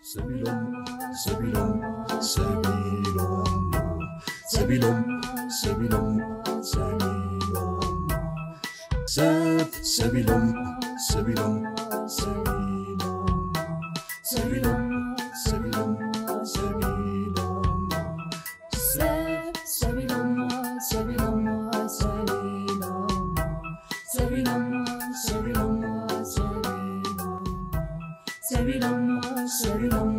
ሰቢሎም ሰቢሎም ሰቢሎም ሰቢሎም ሰቢሎም ሰቢሎም ሰብ ሰቢሎም ሰቢሎም ሰቢሎም ሰቢሎም ሰቢሎም ሰቢሎም ሰብ ሰቢሎም ሰቢሎም ሰቢሎም ሰቢሎም ሰቢሎም ሰቢሎም ሰቢሎም ሰቢሎም ሰቢሎም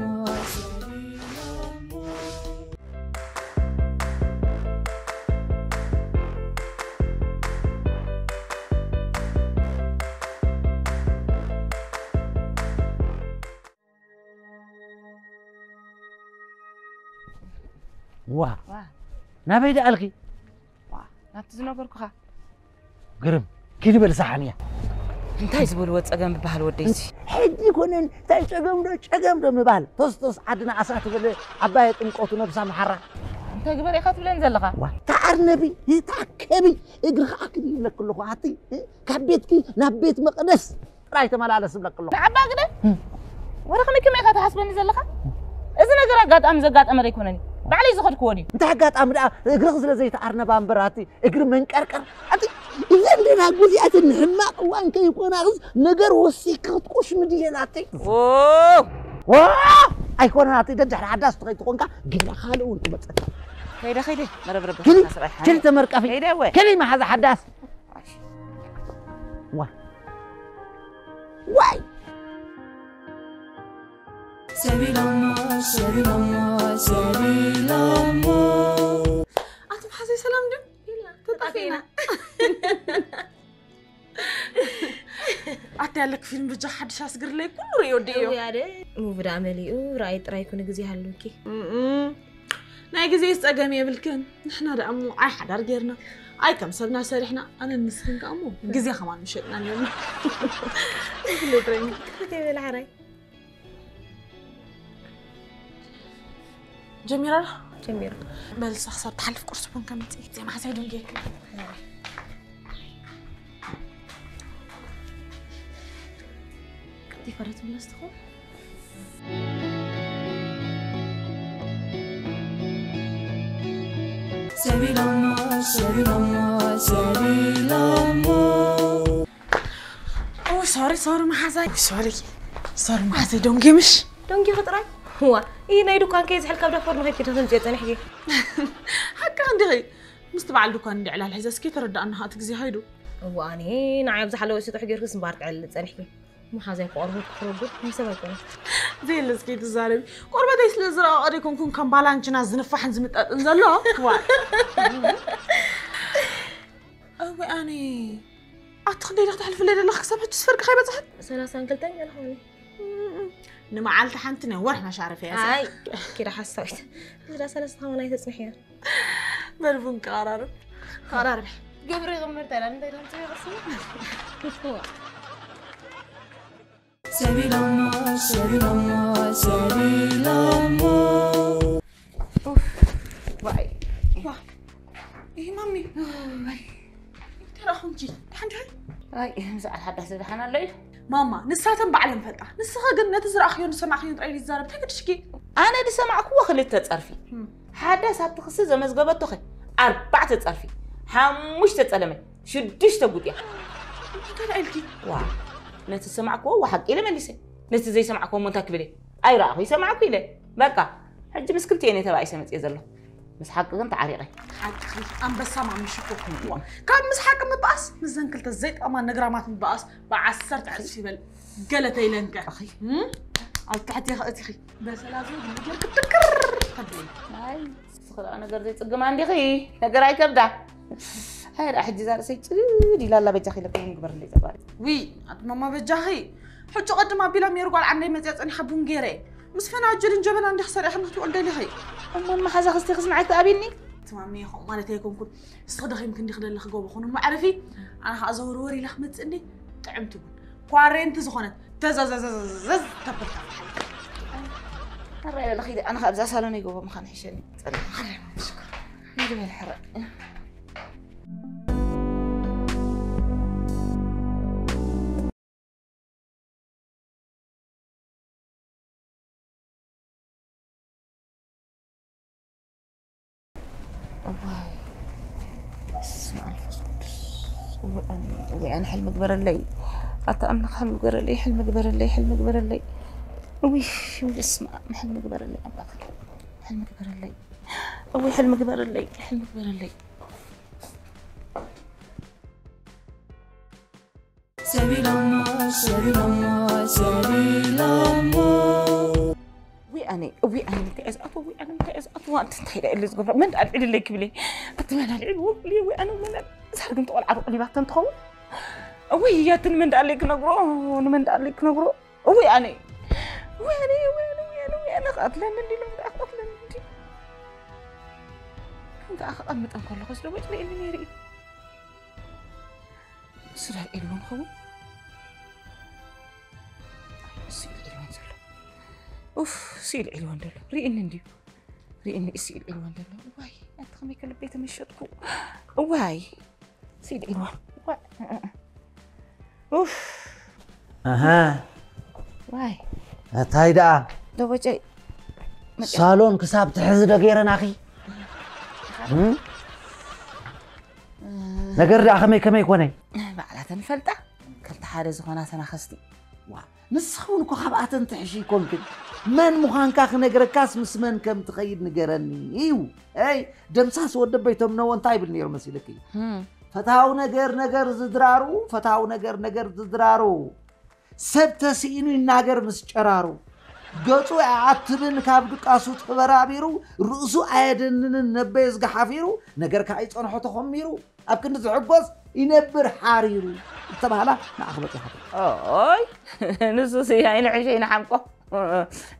ዋ ዋ። ናበይ ደኣልኪ? ዋ፣ ናብቲ ዝነበርኩኻ። ግርም ኪድ በል ሰሓን እያ። እንታይ ዝበልዎ ጸገም ዝበሃል ወደይሲ? ሕጂ ኮነን እንታይ ጸገም ዶ ጸገም ዶ ምባል? ቶስቶስ ዓድና ኣሳ ትብል ዓባየ ጥምቀቱ ነብሳ መሓራ። እንታይ ግበር ኢኻ ትብለኒ ዘለኻ? ዋ፣ ተዓርነቢ፣ ተኣከቢ፣ እግርኻ ኣክቢ ይብለኪ ኣለኹ። ኣቲ ካብ ቤትኪ ናብ ቤት መቕደስ ጥራይ ተመላለስ ዝብለኪ ኣለኹ። ንዓባ ግደ? እም። ወረ ከመይ ከመይ ኢኻ ትሓስበኒ ዘለኻ? እዚ ነገር ኣጋጣሚ ዘጋጠመ ዘይኮነን እዩ። ባዕለይ ዝኸድክዎ ድዩ? እንታይ ኣጋጣሚ ደኣ እግርኺ ስለ ዘይተኣርነባ እምበር ኣቲ እግሪ መንቀርቀር። ኣቲ እዘን ደናጉ እዚኣተን ንሕማቕ እዋን ከይኮናኽስ ነገር ወሲኽኪ ክትቆሽሚ ድየን ኣቲ? ዎ! ዋ! ኣይኮነን ኣቲ ደድሕሪ ሓዳስ ትኸይድ ትኾንካ ገና ካልእ እውን ትመጸካ። ከይደ ከይደ መረብረብ ኪሊ፣ ሰብኣይ ሓነ። ኪሊ ተመርቀፊ። ከይደ ወ። ኪሊ መሓዛ ሓዳስ። ዋ። ዋይ። ሰቢሎሞ ሰቢሎሞ ሰቢሎሞ። ኣቲ መሓዘይ ሰላም ድዩ? ተጣፊና። ኣቲ ያለክ ፊልም ብጃ ሓድሽ ኣስግርለይ ኩሉ ርእዮ ድዮ። እውይ ኣደ፣ ሙቪ ደኣ መሊኡ፣ ርኣይ ጥራይ ኩሉ ግዜ ሃልውኪ። እም፣ ናይ ግዜ ጸገም የብልክን። ንሕና ደኣ እሞ ኣይ ሓዳር ጌርና፣ ኣይ ከም ሰብና ሰሪሕና፣ ኣነ ንስኽን ከኣ እሞ ግዜ ከማን ምሸጥና ነርና። ኩሉ ጥራይ። ከመይ በላ ሓራይ? ጀሚራ? ጀሚራ። በል ንሳ ክሳብ ትሓልፍ ቁርሲ ቡን ከምጽእ። ዜማ ሓሳይ ደንጌ። ይፈረት ብለስ ትኾን? ሰቢሎሞ፣ ሰቢሎሞ፣ ሰቢሎሞ። ኦ፣ ሶሪ፣ ሶሪ፣ መሓዛይ። ሶሪ፣ ሶሪ፣ መሓዛይ፣ ዶንጌ ምሽ? ዶንጌ ክጥራይ? ዋ፣ ይህ ናይ ዱካን ከይ ዝሕል ካብ ዳፎር ንኸይድ ኪዶ ተምጽዮ ጸኒሕኪ። ሓቅኺ እንዲኺ። ምስቲ በዓል ዱካን እንዲ ዕላል ሒዘ እስኪ ተረዳእና፣ እቲ ግዜ ሃይዱ። እዋ፣ ኣነ ንዓይ ኣብ ዝሓለወ ስጡሕ ጌርክስ እምበኣር ትዕልል ጸኒሕኪ። መሓዛይ ክቐርቡ ክረጉ ናይ ሰብ ኣይኮነን። ዘየለ እስኪ ትዛረቢ። ቆርበተይ ስለ ዝረቐቐ ዶ ኣይኮንኩን ከም ባላንችና ዝንፋሕን ዝምጠጥን ዘሎ? ዋ። እወ ኣነ። ኣቲ ክንደይ ኢኻ ተሕልፍለይ ዘለኻ ክሳብ ሕጂ ስፈርቂ ከይበጽሐት? ሰላሳን ክልተን ገለ ኾነ። እም፣ ንመዓልቲ ሓንቲ ናይ ወርሒ መሻረፈያ እያ። ኣይ፣ ኪዳ ሓሳዊት። እዛ ሰለስተ ኸማን ኣይተጽንሕያ። በል ቡን ቀራርብ። ቀራርብ። ግብሪ ይቕምር ተላ እንታይ ደምጽ ይቕስም? ሰቢሎሞ፣ ሰቢሎሞ፣ ሰቢሎሞ። ኡፍ፣ ዋይ። ዋ፣ ይህ ማሚ። ዋይ። እንታይ ደኣ ኾንኪ? ደሓን ዲኺ? ኣይ፣ ምስ በዓል ሓዳስ ደሓን ኣሎ ኢሉ። ማማ፣ ንሳተን ባዕለን ፈልጣ። ንስኺ ግን ነቲ ዝረኣኽዮን ዝሰማዕኽዮን ጥራይ ዝዛረብ፣ እንታይ ገድሽኪ? ኣነ ዝሰማዕክዎ ክልተ ጸርፊ። እም። ሓዳስ ኣብቲ ክሲ ዘመዝገበቶኸ ኣርባዕተ ጸርፊ፣ ሓሙሽተ ጸለመ፣ ሽዱሽተ ጉጥያ። እንታይ ደኣ ኢልኪ? ዋ፣ ነቲ ዝሰማዕክዎ እወ ሓቂ ኢለ መሊሰ። ነቲ ዘይሰማዕክዎ እሞ እንታይ ክብል እየ? ኣይረኣኹ፣ ይሰማዕኩ ኢለ። በቃ፣ ሕጂ ምስ ክልቲኤን እየ ተባኢሰ መጽየ ዘለኹ። ምስ ሓቂ ግን ተዓሪቐ። ሓቂ ኣንበሳ ማሚ ሽኮር። ዋ፣ ካብ ምስ ሓቂ ምባኣስ፣ ምስዘን ክልተ ዘይጠቕማ ነግራማት ምባኣስ ብዓሰርተ ዕጽፊ ይበል። ገለ ተይለንከ። ኣኺ። እም? ኣብ ታሕቲ ኢኺ እቲኺ። በሰላ ዝብል ጌርኪ ትክር ተብሊ። ኣይ፣ ንስኺ ደኣ ነገር ዘይጽግማ እንዲኺ። ነገር ኣይከብዳ። ኣይ፣ ደኣ ሕጂ እዛ ርእሰይ ጭድ ኢላ ኣላ፣ በጃኺ ኢለኪ ቡን ግበርለይ ጸባሪ። ዊ፣ ኣቲ ማማ በጃኺ። ሕጂ ቅድም ኣቢላ ሜሪ ጓል ዓንደይ መጽያ ጸኒሓ ቡን ገይረ። ምስ ፈናጅልን ጀበና እንዲኺ ሰሪሕኪ ክትውዕሊ ደሊኺ። እሞ ንመሓዛኺ እስቲ ክስምዓኪ ተኣቢኒ። ትማሚ ኢኹም ማለት ኣይኮንኩን። እስኺ ደኺምኪ እንዲኺ ደለኺ ጎቦ ኹን እሞ ዕረፊ። ኣነ ኸኣ ዘወርወር ኢለ ክመጽእ እንዲ ጥዕምቲ ቡን። ኳሬንቲ ዝኾነት ተዘዘዘዘዘዝ ተብል። ኣረ፣ ለኺ ኣነ ኸኣ ኣብዛ ሳሎን ይጎቦ ምዃን ይሕሸኒ። ጸልእ። ኣረ፣ ሽኮር። ይግበል ሕረ። እዋይ፣ በስመ አብ መንፈስ ቅዱስ። እዋይ፣ ኣነ፣ እዋይ፣ ኣነ ሕልሚ ግበረለይ። ኣታ ኣምላኽ ሕልሚ ግበረለይ፣ ሕልሚ ግበረለይ፣ ሕልሚ ግበረለይ። እውይ፣ በስመ አብ፣ ሕልሚ ግበረለይ ኣምላኽ። ሕልሚ ግበረለይ። እውይ፣ ሕልሚ ግበረለይ፣ ሕልሚ ግበረለይ። ሰቢሎሞ፣ ሰቢሎሞ፣ ሰቢሎሞ። ዊ ኣነ፣ ዊ ኣነ እንታይ እየ ዝኣትዎ፣ ዊ ኣነ እንታይ እየ ዝኣትዎ፣ ኣንቲ እንታይ ደኣ ኢለ ዝገብሮ፣ መን ደኣ ኣልዒልለይ ክብለይ፣ ኣቲ መን ኣልዒልዎ ክብለይ፣ ዊ ኣነ መን ኣል-፣ እዛ ርግምቲ ቆልዓ ዶ ቀሊባቶ እንትኸውን፣ እውይ ኣቲ ንመን ደኣ ኣለይ ክነግሮ፣ ንመን ደኣ ኣለይ ክነግሮ፣ እውይ ኣነ፣ ዊ ኣነ፣ ዊ ኣነ፣ ዊ ኣነ፣ ዊ ኣነ ክቐትለኒ እንዲ፣ ሎም ደኣ ክቐትለኒ እንዲ። ከምቲ ኣኸቐምጥ እንከለኹስ ዶ ወጭ ኢሉ ነይሩ እዩ። እሱ ዳር ኢልዎ ንኸውን? እሱ ኢሉ ኢልወን ዘሎ። ኡፍ፣ እሱ ኢሉ ኢልወን ዘሎ። ሪእኒ እንድዩ። ሪእኒ እሱ ኢሉ ኢልወን ዘሎ። ዋይ፣ ኣቲ ከመይ ከልበይ ተመሸጥኩ። ዋይ፣ እሱ ኢሉ ኢልወን። ዋይ፣ ኡፍ። ኣሃ። ዋይ። ኣታይ ደኣ? ደቦጨይ። መጽ- ሳሎን ክሳብ ትሕዚ ዶ ገይረናኺ? እም? ነገር ደኣ ከመይ ከመይ ኮነ? ባዕላተን ይፈልጣ። ክልተ ሓደ ዝኾና ተናኸስቲ። ዋ፣ ንስኺ እውን እኮ ካብኣተን ትሕሺ ይኮንክን። መን ምዃንካ ክነግረካስ ምስ መን ከም ትኸይድ ንገረኒ እዩ። ኣይ፣ ደምሳስ ወዲ ኣቦይ ተምነዎ እንታይ ይብል ነይሩ መሲልኪ? ህም። ፈታዊ ነገር ነገር ዝድራሩ፣ ፈታዊ ነገር ነገር ዝድራሩ። ሰብ ተስኢኑ ይናገር ምስ ጨራሩ። ገጹ ኣይዓትብን ካብ ድቃሱ ተበራቢሩ፣ ርእሱ ኣየደንንን ነበየዝጊ ሓፊሩ፣ ነገር ከኣ ይጸንሖ ተኾሚሩ፣ ኣብ ክንዲ ዝሕጎስ ይነብር ሓሪሩ እተባህላ ንዓኺ በጺሓትኪ። ኦይ፣ ንሱስ ኣይንሕሸ ይንሓምቆ።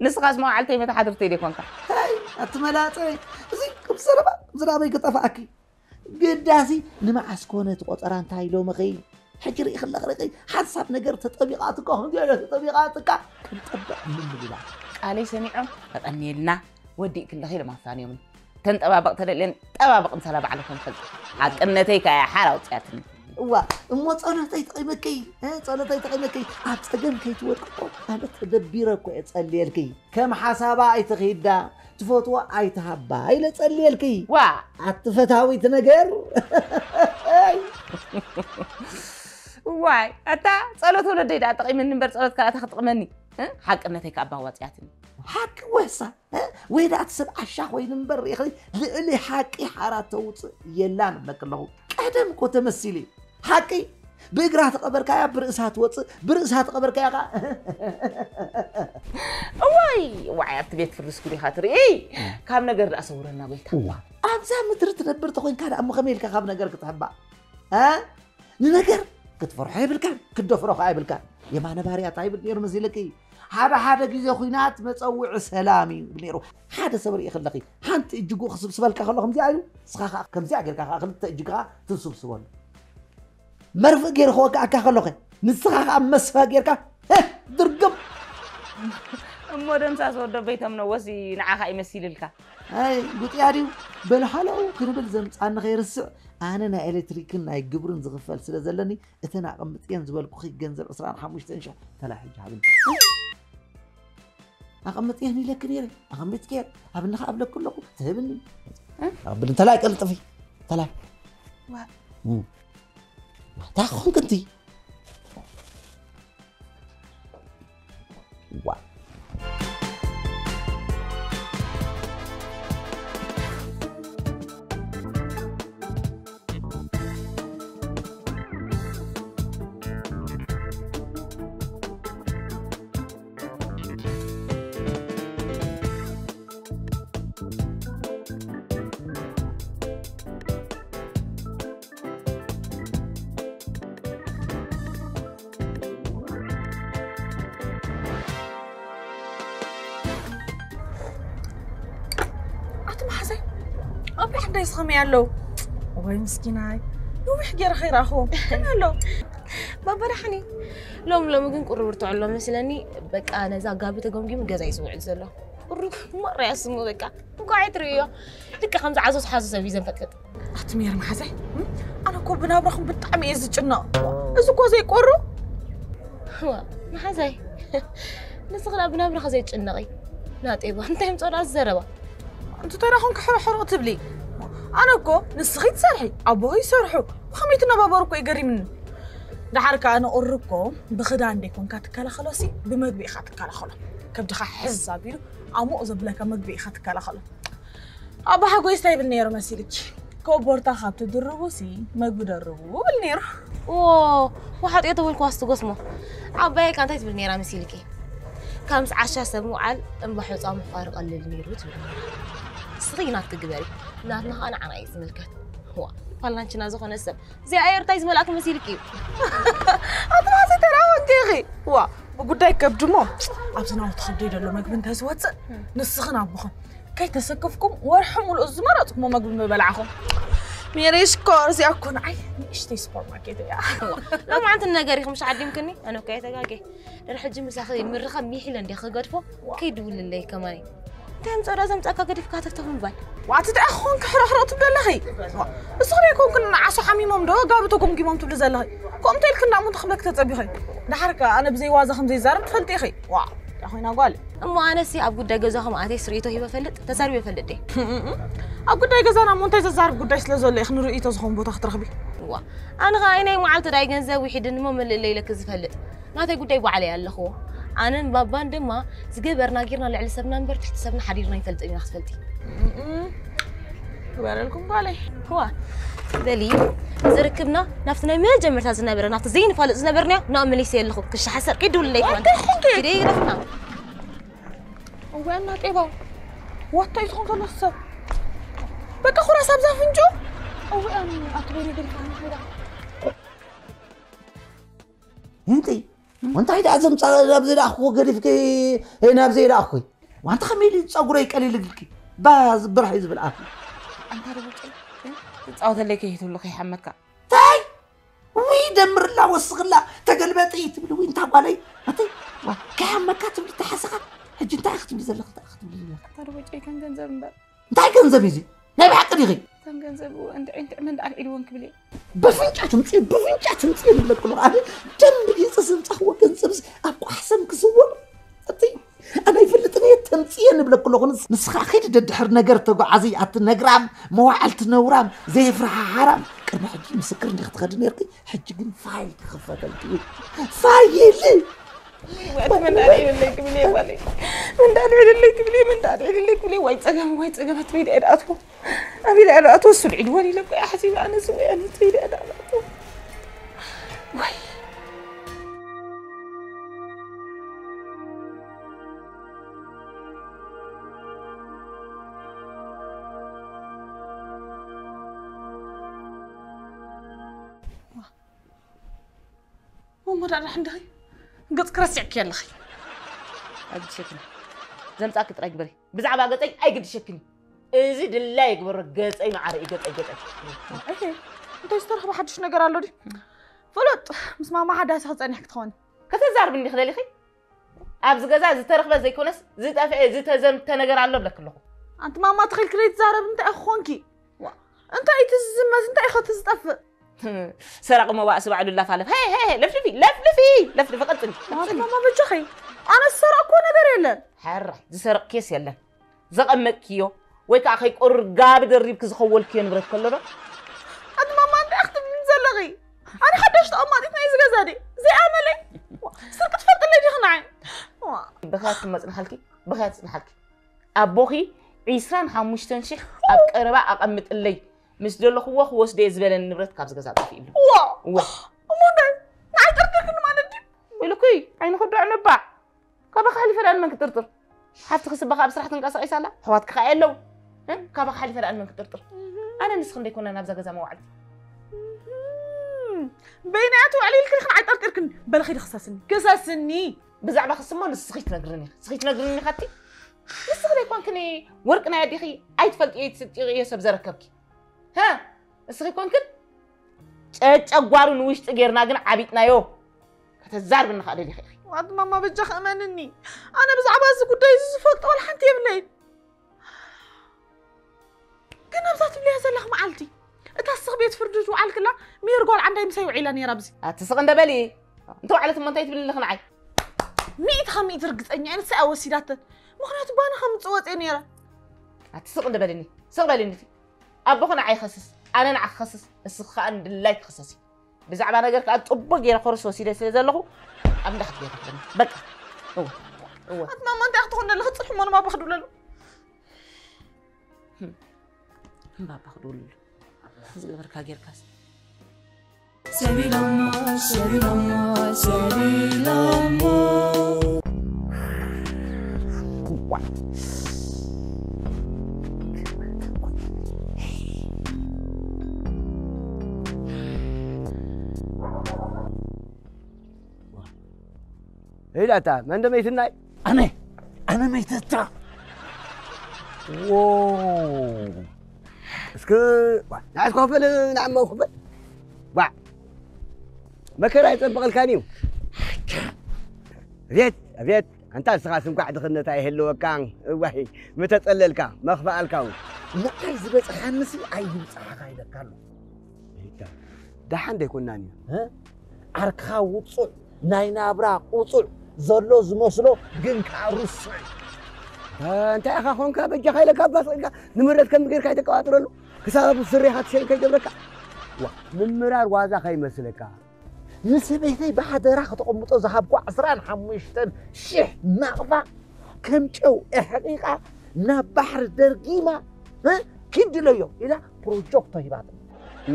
ንስኻስ መዋዕልተይ መተሓድርተይ ደይኮንካ? ሃይ፣ ኣቲ መላጸይ፣ እዚ ከም ዘረባ፣ ከም ዘረባይ ክጠፍኣኪ። ግዳሲ ንመዓስ ኮነ እቲ ቆጸራ እንታይ ኢሎምኺ? ሕጂ ርኢኺ ኣለኺ፣ ርኢኺ፣ ሓንሳብ ነገር ተጠቢቓትካ፣ ከምዚ ኢለ ተጠቢቓትካ፣ ክንጠብቕ ምምልላ። ቃለይ ሰሚዖም፣ ተቐንየልና፣ ወዲእክለኺ ኢሎም ኣፋንዮምኒ። ተንጠባበቕ ተደልየን፣ ጠባብቕ ምሳላ ባዕለይ ከም ፈልጥ። ሓቅነተይ ከኣ ሓር ኣውጽያትኒ። እዋ፣ እሞ ጸሎተይ ተቒመኪ፣ እ፣ ጸሎተይ ተቒመኪ፣ ኣብ ጸገም ከይትወድቂ እኮ ኣነ ተደቢረ እኮ እየ ጸልየልኪ። ከም ሓሳባ ኣይትኺዳ፣ ትፈትዎ ኣይትሃባ ኢለ ጸልየልኪ። ዋ! ኣቲ ፈታዊት ነገር። ዋይ፣ ኣታ ጸሎት ወለደይ ደኣ ጠቒመኒ እምበር ጸሎት ካልኣታ ክትጥቕመኒ። እ? ሓቅነተይ ከኣ ኣባዋጽያትኒ። ሓቂ ወሳ፣ እ? ወይ ደኣ እቲ ሰብ ዓሻ ኮይኑ እምበር ርኢኺ ልዕሊ ሓቂ ሓራ ተውጽእ የላን እብለኪ ኣለኹ። ቀደም እኮ ተመሲሉ እዩ። ሓቂ ብእግራ ተቐበርካያ ብርእሳ ትወጽእ፣ ብርእሳ ተቐበርካያ ኸዓ እዋይ፣ እዋይ፣ ኣብቲ ቤት ፍርድስ ጉድ ኢኻ ትርኢ። ካብ ነገር ደኣ ሰውረና ጎይታ። እዋ። ኣብዛ ምድሪ ትነብር ተኾይንካ ደኣ እሞ ከመይ ኢልካ ካብ ነገር ክትሕባእ? እ? ንነገር ክትፈርሖ የብልካን፣ ክትደፍሮ ኸዓ የብልካን። የማነ ባርያ እንታይ ይብል ነይሩ መሲልኪ? ሓደ ሓደ ግዜ ኲናት መጸውዒ ሰላም እዩ ይብል ነይሩ። ሓደ ሰብ ርኢ ከለኺ፣ ሓንቲ እጅጉ ክስብስበልካ ከሎ ከምዚኣ ኢሉ፣ ንስኻ ኸዓ ከምዚኣ ጌርካ ኸዓ ክልተ እጅግኻ ትስብስበሉ። መርፍእ ገይሩ ክወግኣካ ከሎ ኸ፣ ንስኻ ኸዓ መስፈ ጌርካ፣ ህ፣ ድርግም። እሞ ደምሳስ ወዶ ቤቶም ነወሲ ንዓኻ ይመሲልልካ። ኣይ፣ ጉጥያ ድዩ? በል ሃለው ክንብል ዘምጻኒ ከይርስዕ፣ ኣነ ናይ ኤሌክትሪክን ናይ ግብርን ዝኽፈል ስለ ዘለኒ፣ እተን ኣቐምጥየን ዝበልኩኺ ገንዘብ ዕስራን ሓሙሽተን ሽሕ ተላይ ሕጂ ሃብኒ። ኣቐምጥየን ኢለኪ ነይረ፣ ኣቐሚጥክየን፣ ሃብኒ ከኣ እብለኪ ኣለኹ፣ ትህብኒ። እ? ኣብል እንተላይ ቀልጥፊ፣ እንተላይ። ዋ። እም። እንታይ ክኾንኪ እንቲ? ዋ። ኣቲ መሓዘይ፣ ኣብ ሕዳይ ዝኸመይ ኣለዉ? ወይ ምስኪናይ፣ ነዊሕ ገይረ ከይረኣኽዎ። ከመይ ኣለዉ? ባባ ደሓን እዩ። ሎም ሎሚ ግን ቁሩብ ርትዖ ኣሎ መስለኒ። በቃ ነዛ ጋቢ ተገምጊሙ ገዛ እዩ ዝውዕል ዘሎ። ቁሩብ ማራ እያ ስሙ በቃ። እንቋዕ ኣይትርእዮ። ልክዕ ከምዚ ዓሶስ ሓሶ ሰብ እዩ ዘንፈጥፍጥ። ኣቲ ሜሪ መሓዘይ፣ እም? ኣነ እኮ ብናብራኹም ብጣዕሚ እየ ዝጭነቕ። እዚ እኮ ዘይቆሩ። ዋ፣ መሓዘይ፣ ንስኺ ደኣ ብናብራኺ ዘይትጭነቒ። ናጤባ፣ እንታይ ምጾና እዚ ዘረባ? እንቱ ተራ ኹን ክሕረሕሮ ትብሊ። ኣነ እኮ ንስኺ ትሰርሒ ኣቦኺ ይሰርሑ ብኸመይ ትነባበሩ እኮ ይገሪምኒ። ደሓር ከኣ ንቑሪ እኮ ብኽዳን ደይኮንካ ትከላኸሎሲ ብመግቢ ኢኻ ትከላኸሎ። ከብድኻ ሕዝ ኣቢሉ ኣሙቕ ዘብለካ መግቢ ኢኻ ትከላኸሎ። ኣባ ሓጎይስ እንታይ ይብል ነይሩ መሲልኪ? ኮቦርታ ካብ ትድርቡሲ መግቢ ደርቡ ይብል ነይሩ። ዎ ወሓጥዮ ተበልኩ ኣስትጎስሞ። ዓባየይ ካ እንታይ ትብል ነይራ መሲልኪ? ካብ ምስ ዓሻ ሰብ ምውዓል እምባ ሑፃ ምሕቋር ይቐልል ነይሩ ትብል ነይራ። ንስኺ ናትኪ ግበሪ፣ ናትና ኸኣ ንዓና እዩ ዝምልከት። ዋ ፋልናንችና ዝኾነ ሰብ እዚኣ ኣየር እንታይ ዝመልኣኪ መሲልኪ እዩ? ኣትማሲ ተራወንኪ ኢኺ። ዋ ብጉዳይ ከብድሞ ኣብዚ ናውቲ ከብደይ ዘሎ መግቢ እንተዝወፅእ ንስኽን ኣቦኽን ከይተሰከፍኩም ወርሒ ሙሉእ ዝመረፅኩሞ መግቢ ምበላዕኹም። ሜሪ ሽኮር እዚኣ እኮ ንዓይ ንእሽተይ ሱፐርማርኬት እያ። ሎማዓንቲ ነገር ኢኹም ሻዓዲምክኒ ኣነ እኮ የተጋጌ ድር ሕጂ ምሳኺ ምርኻብ ሚሒለ እንዲ ክገድፎ ከይድውልለይ ከማኒ እንታይ ምፀዳ ዘምፀካ ገዲፍካ ተፍተፍ ምባል ዋቲ ደኣ ክኾን ክሕረኽረኽ ትብሊ ኣለኺ። እሱ ኸ ይኮንክን ንዓሶ ሓሚሞም ዶ ጋቢ ተጎምጊሞም ትብሊ ዘለኺ። ከምኡ ተልክ እንዳሞ ተኽብለክ ተጸቢኺ። ደሓር ከ ኣነ ብዘይ ዋዛ ከም ዘይዛረብ ትፈልጢ ኢኺ። ዋ ያ ኮይና ጓል። እሞ ኣነሲ ኣብ ጉዳይ ገዛኹም ኣተይ ስርኢቶ ሂበ ፈልጥ ተዛሪበ ፈልጥ ደ ኣብ ጉዳይ ገዛና እሞ እንታይ ዘዛርብ ጉዳይ ስለ ዘሎ ኢኺ ንርእይቶ ዝኾን ቦታ ክትረኽቢ። ዋ ኣነ ኸ ኣይናይ መዓልቲ ዳይ ገንዘብ ውሒድኒ እሞ ምልእለ ኢለክ ዝፈልጥ ናተይ ጉዳይ ባዕለይ ኣለኽዎ። ኣነን ባባን ድማ ዝገበርና ጌርና ልዕሊ ሰብና እምበር ትሕቲ ሰብና ሓዲርና ይፈልጥ ኢና ክትፈልጢ። ግበረልኩም ጓለይ። ዋ በሊ ዝርክብና ናብቲ ናይ መጀመርታ ዝነበረ ናብቲ ዘይንፋለጥ ዝነበርናዮ ናብኡ መሊሰ ኣለኹ ክሻሓሰር ቂድ ውልለይ ክበን ኪደ ይግደፍና። እወ እና ጤባው ዋታይ ዝኾን ከሎ ሰብ በቃ ኩራስ ኣብዛ ፍንጮ እወ ኣን ኣትበይ ነገር ይፋን ኸይዳ እንተይ እንታይ ደኣ ዘምፃ ናብ ዘይደኣኽዎ ገዲፍኪ ናብ ዘይደኣኽኩ ዋንታ ከመይ ኢሉ ፀጉረይ ቀሊል ግልኪ ባ ብራሕ እዩ ዝብል ኣፍ ኣንታ ደብቂ ትፃወተለይ ከይትብሉ ከይሓመካ ታይ ውይ ደምርላ ወስኽላ ተገልበጢ ትብል ውይ እንታ ጓለይ ኣተይ ከይሓመካ ትብል ተሓሰኻ ሕጂ እንታይ ክትብሊ ዘለኽ እንታይ ክትብሊ ዘለኽ ኣንታ ደቦጨይ ከም ገንዘብ እምበር እንታይ ገንዘብ እዩ እዚ ናይ ብሓቂ ዲኺ እተን ገንዘብ እንድዒ እንድዒ መን ደኣ ኣልዒልወን ክብል እየ ብፍንጫ ትምፅእ ብፍንጫ ትምፅእ ንብለኩ ኣለኹ ኣነ ደም ብጊፀ ዘምፃኽዎ ገንዘብ ኣብ ቋሕሰም ክስወር እቲ ኣነ ኣይፈልጥን እየ ተምፅየ ንብለኩ ኣለኹ ንስኻ ከይዲ ደድሕር ነገር ተጓዓዚ ኣቲ ነግራም መዋዕልቲ ነውራም ዘየፍርሃ ሓራም ቅድሚ ሕጂ ምስክር እንዲኽ ትኸዲ ነርኪ ሕጂ ግን ፋይል ክኽፈተልኪ እዩ ፋይል ወት ምን ዳር ይልልክ ብሌ ወሌ ምን ዳር ይልልክ ብሌ ምን ዳር ይልልክ ብሌ ወይ ጸገም ወይ ጸገም ትበይ ደኣ ኣትቦ ኣቢ ደኣ ኣትቦ እሱ ልዒድ ወሊ ለቆ ኣሕዚ ኣነ ዝወያ ንትበይ ደኣ ኣትቦ ወይ እሞ ዳዳ ሕንድኺ ገጽ ክረስዕኪ ኣለኺ። ኣይግድሸክኒ ዘምጻእኪ ጥራይ ግበሪ። ብዛዕባ ገጸይ ኣይግድሸክኒ። እዚ ድላይ ይግበሮ ገጸይ መዓረይ ገጸይ ገጸይ። እሄ እንታይ ዝተረኽበ ሓድሽ ነገር ኣሎ ድዩ? ፍሉጥ ምስ ማማ ሓዳስ ክጸኒሕ ክትኾኒ። ከተዛርብ እንዲኺ ደሊኺ? ኣብዚ ገዛ ዝተረኽበ ዘይኮነስ ዝጠፍአ ዝተዘምተ ነገር ኣሎ ብለኪ ኣለኹ። ኣንቲ ማማ ተኺልኪ ዘይትዛረብ እንታይ ኢኺ ኮንኪ? እንታይ እቲ ዝዝመት እንታይ ኢኺ እቲ ዝጠፍእ? ሰራቂ መዋእሲ ባዕሉ ላፋለፍ ሄ ሄ ሄ ለፍልፊ ለፍልፊ ለፍልፊ ቀጽሊ ቀጽሊ ማማ በጃኺ ኣነ ዝሰረቅኩዎ ነገር የለን ሕራይ ዝሰረቅክዮስ የለን ዘቐመጥክዮ ወይ ከዓ ከይቁርር ጋቢ ደሪብኪ ዝኸወልክዮ ንብረት ከሎ ዶ ኣቲ ማማ እንታይ ክትብልኒ ዘለኺ ኣነ ሓዳሽ ተቐማጢት ናይ እዚ ገዛ ድየ ዘይኣመለይ ስርቂ ትፈልጥለይ ዲኺ ንዓይ ብኽያት ክመፅንሓልኪ ብኽያት ፅንሓልኪ ኣቦኺ ዒስራን ሓሙሽተን ሽሕ ኣብ ቀረባ ኣቐምጥለይ ምስ ደለኽዎ ክወስዶ እየ ዝበለኒ ንብረት ካብዚ ገዛ ጠፊእሉ። ዋእ! እሞ እንታይ ንዓይ ጠርጢርክኒ ማለት ድዩ? ኢልኩይ ዓይኒ ክድዖ ንባዕ። ካባኺ ሓሊፈ ደኣ ንመን ክጥርጥር? ሓፍትኺ ስባኺ ኣብ ስራሕ ትንቀሳቐስ ኣላ፣ ኣሕዋትኪ ከኣ የለውን። እ? ካባኺ ሓሊፈ ደኣ ንመን ክጥርጥር? ኣነ ንስኺ እንዶ ኣይኮናን ኣብዛ ገዛ መዋዕልቲ። በይነይ ኣቲ ውዕሊ ኢልክኒ ንዓይ ጠርጢርክኒ። በሊ ኺዲ ክሰስኒ። ክሰስኒ! ብዛዕባ ክስሞ ንስኺ ትነግርኒ ኢኺ። ንስኺ ትነግርኒ ኢኺ ኣቲ? ንስኺ ዘይኮንክኒ ወርቂ ናይ ኣዴኺ ኣይትፈልጥዮ ኣይትስጥዮ ሰብ ዘረከብኪ። ሃ እስኺ ኮንክን ጨጨጓሩ ንውሽጢ ጌርና ግን ዓቢጥናዮ። ከተዛርብኒ ከኣ ደሊኺ ኢኺ። ዋት ማማ በጃኺ እመንኒ ኣነ ብዛዕባ እዚ ጉዳይ እዚ ዝፈልጦ ዋላ ሓንቲ የብለይን። ግን ኣብዛ ትብልያ ዘለኺ መዓልቲ እታ ስኽ ቤት ፍርዲ ዝወዓልክላ ሜሪ ጓል ዓንዳይ ምሳይ ውዒላ ነይራ ኣብዚ። ኣቲ ስቕ እንደ በሊ እንተ ወዓለት እሞ እንታይ ትብሊ ኣለኺ ንዓይ? ሚእቲ ካብ ሚእቲ ርግጸኛ እየ ንሳ እያ ወሲዳተን። ምኽንያቱ ባና ከምጽእ ወጽየ ነይረ። ኣቲ ስቕ እንደ በልኒ ስቕ በልኒ እቲ ኣቦኺ ንዓይ ይኸስስ፣ ኣነ ንዓኺ ክኸስስ፣ እስኺ ከኣ ንድላይ ክኽሰስ እዩ። ብዛዕባ ነገር ከኣ ጽቡቕ ገይረ ኮርስ ወሲደ ስለ ዘለኹ ኣብ እንዳሕት ገይረ ክብለኒ። በቃ። እወ። እወ። ኣቲ ማማ እንታይ ክትኾን ዘለኺ? ጽንሒ እሞ ንባባ ክድውለሉ። ህም። ንባባ ክድውለሉ። ዝገበርካ ጌርካስ። ሰቢሎሞ፣ ሰቢሎሞ፣ ሰቢሎሞ። ሄዳታ መንደመይትናይ ኣነ ኣነ መይተታ ዎ እስክ ዋ ንዓስ ኮፍል ንዓሞ ክፍል ዋ መከራ ይጸብቐልካን እዩ። ኣቤት ኣቤት ኣንታ ንስኻስ እንኳዕ ድኽነት ኣይህልወካን። እዋይ ምተጸለልካ መኽፍኣልካ እውን ንዓይ ዝበጽሓንሲ ኣይብጽሓኻ ኢለካ ኣሎ። ደሓን ደይኮናን እዩ። ዓርክኻ ውጹዕ ናይ ናብራ ቁጹዕ ዘሎ ዝመስሎ ግን ከኣ ርሱዕ እዩ። እንታይ ኢኻ ኾንካ በጃኻ ኢለካ ኣባስቕካ ንምረት ከም ጌርካ ይተቀባጥረሉ ክሳብ ኣብ ስሬኻ ትሸይን ከይገብረካ ዋ ምምራር ዋዛ ከይመስለካ። ንሰበይተይ ብሓደራ ከተቐምጦ ዝሃብኩ ዓስራን ሓሙሽተን ሽሕ ናቕፋ ከም ጨው ኣሕቒቓ ናብ ባሕሪ ደርጊማ እ? ኪድ ድለዮ ኢላ ፕሮጀክቶ ሂባትኒ።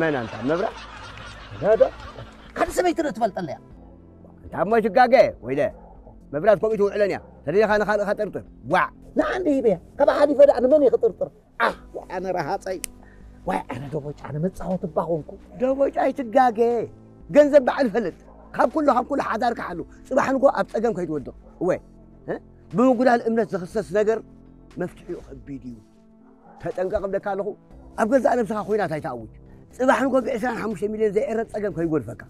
መን ኣንታ መብራት? ዶ ካልእ ሰበይቲ ዶ ትፈልጠለያ? እንታ እሞ ትጋገ ወይለ መብራት ከምኡ ትውዕለን እያ። ተደሊኻ ንኻልእ ኸጥርጥር ዋዕ። ንዓ እንደ ሂበያ ካብ ሓሊፈ ደኣ ንመን እየ ክጥርጥር? ዓሕ ኣነ ረሃፀይ ዋይ ኣነ ደቦጭ ኣነ መፃወቲ እባ ኾንኩ። ደቦጭ ኣይትጋገ ገንዘብ በዓል ፈልጥ ካብ ኩሉ ካብ ኩሉ ሓዳርካ ሓሉ ፅባሕ ንጎ ኣብ ፀገም ከይትወድቕ እወ እ? ብምጉዳል እምነት ዝኽሰስ ነገር መፍትሒኡ ከቢድ እዩ። ተጠንቀቕ እብለካ ኣለኹ። ኣብ ገዛእ ነብስኻ ኹናት ኣይትኣውጅ። ጽባሕ ንጎ ብዕስራን ሓሙሽተ ሚልዮን ዘይዕረድ ጸገም ከይጎድፈካ።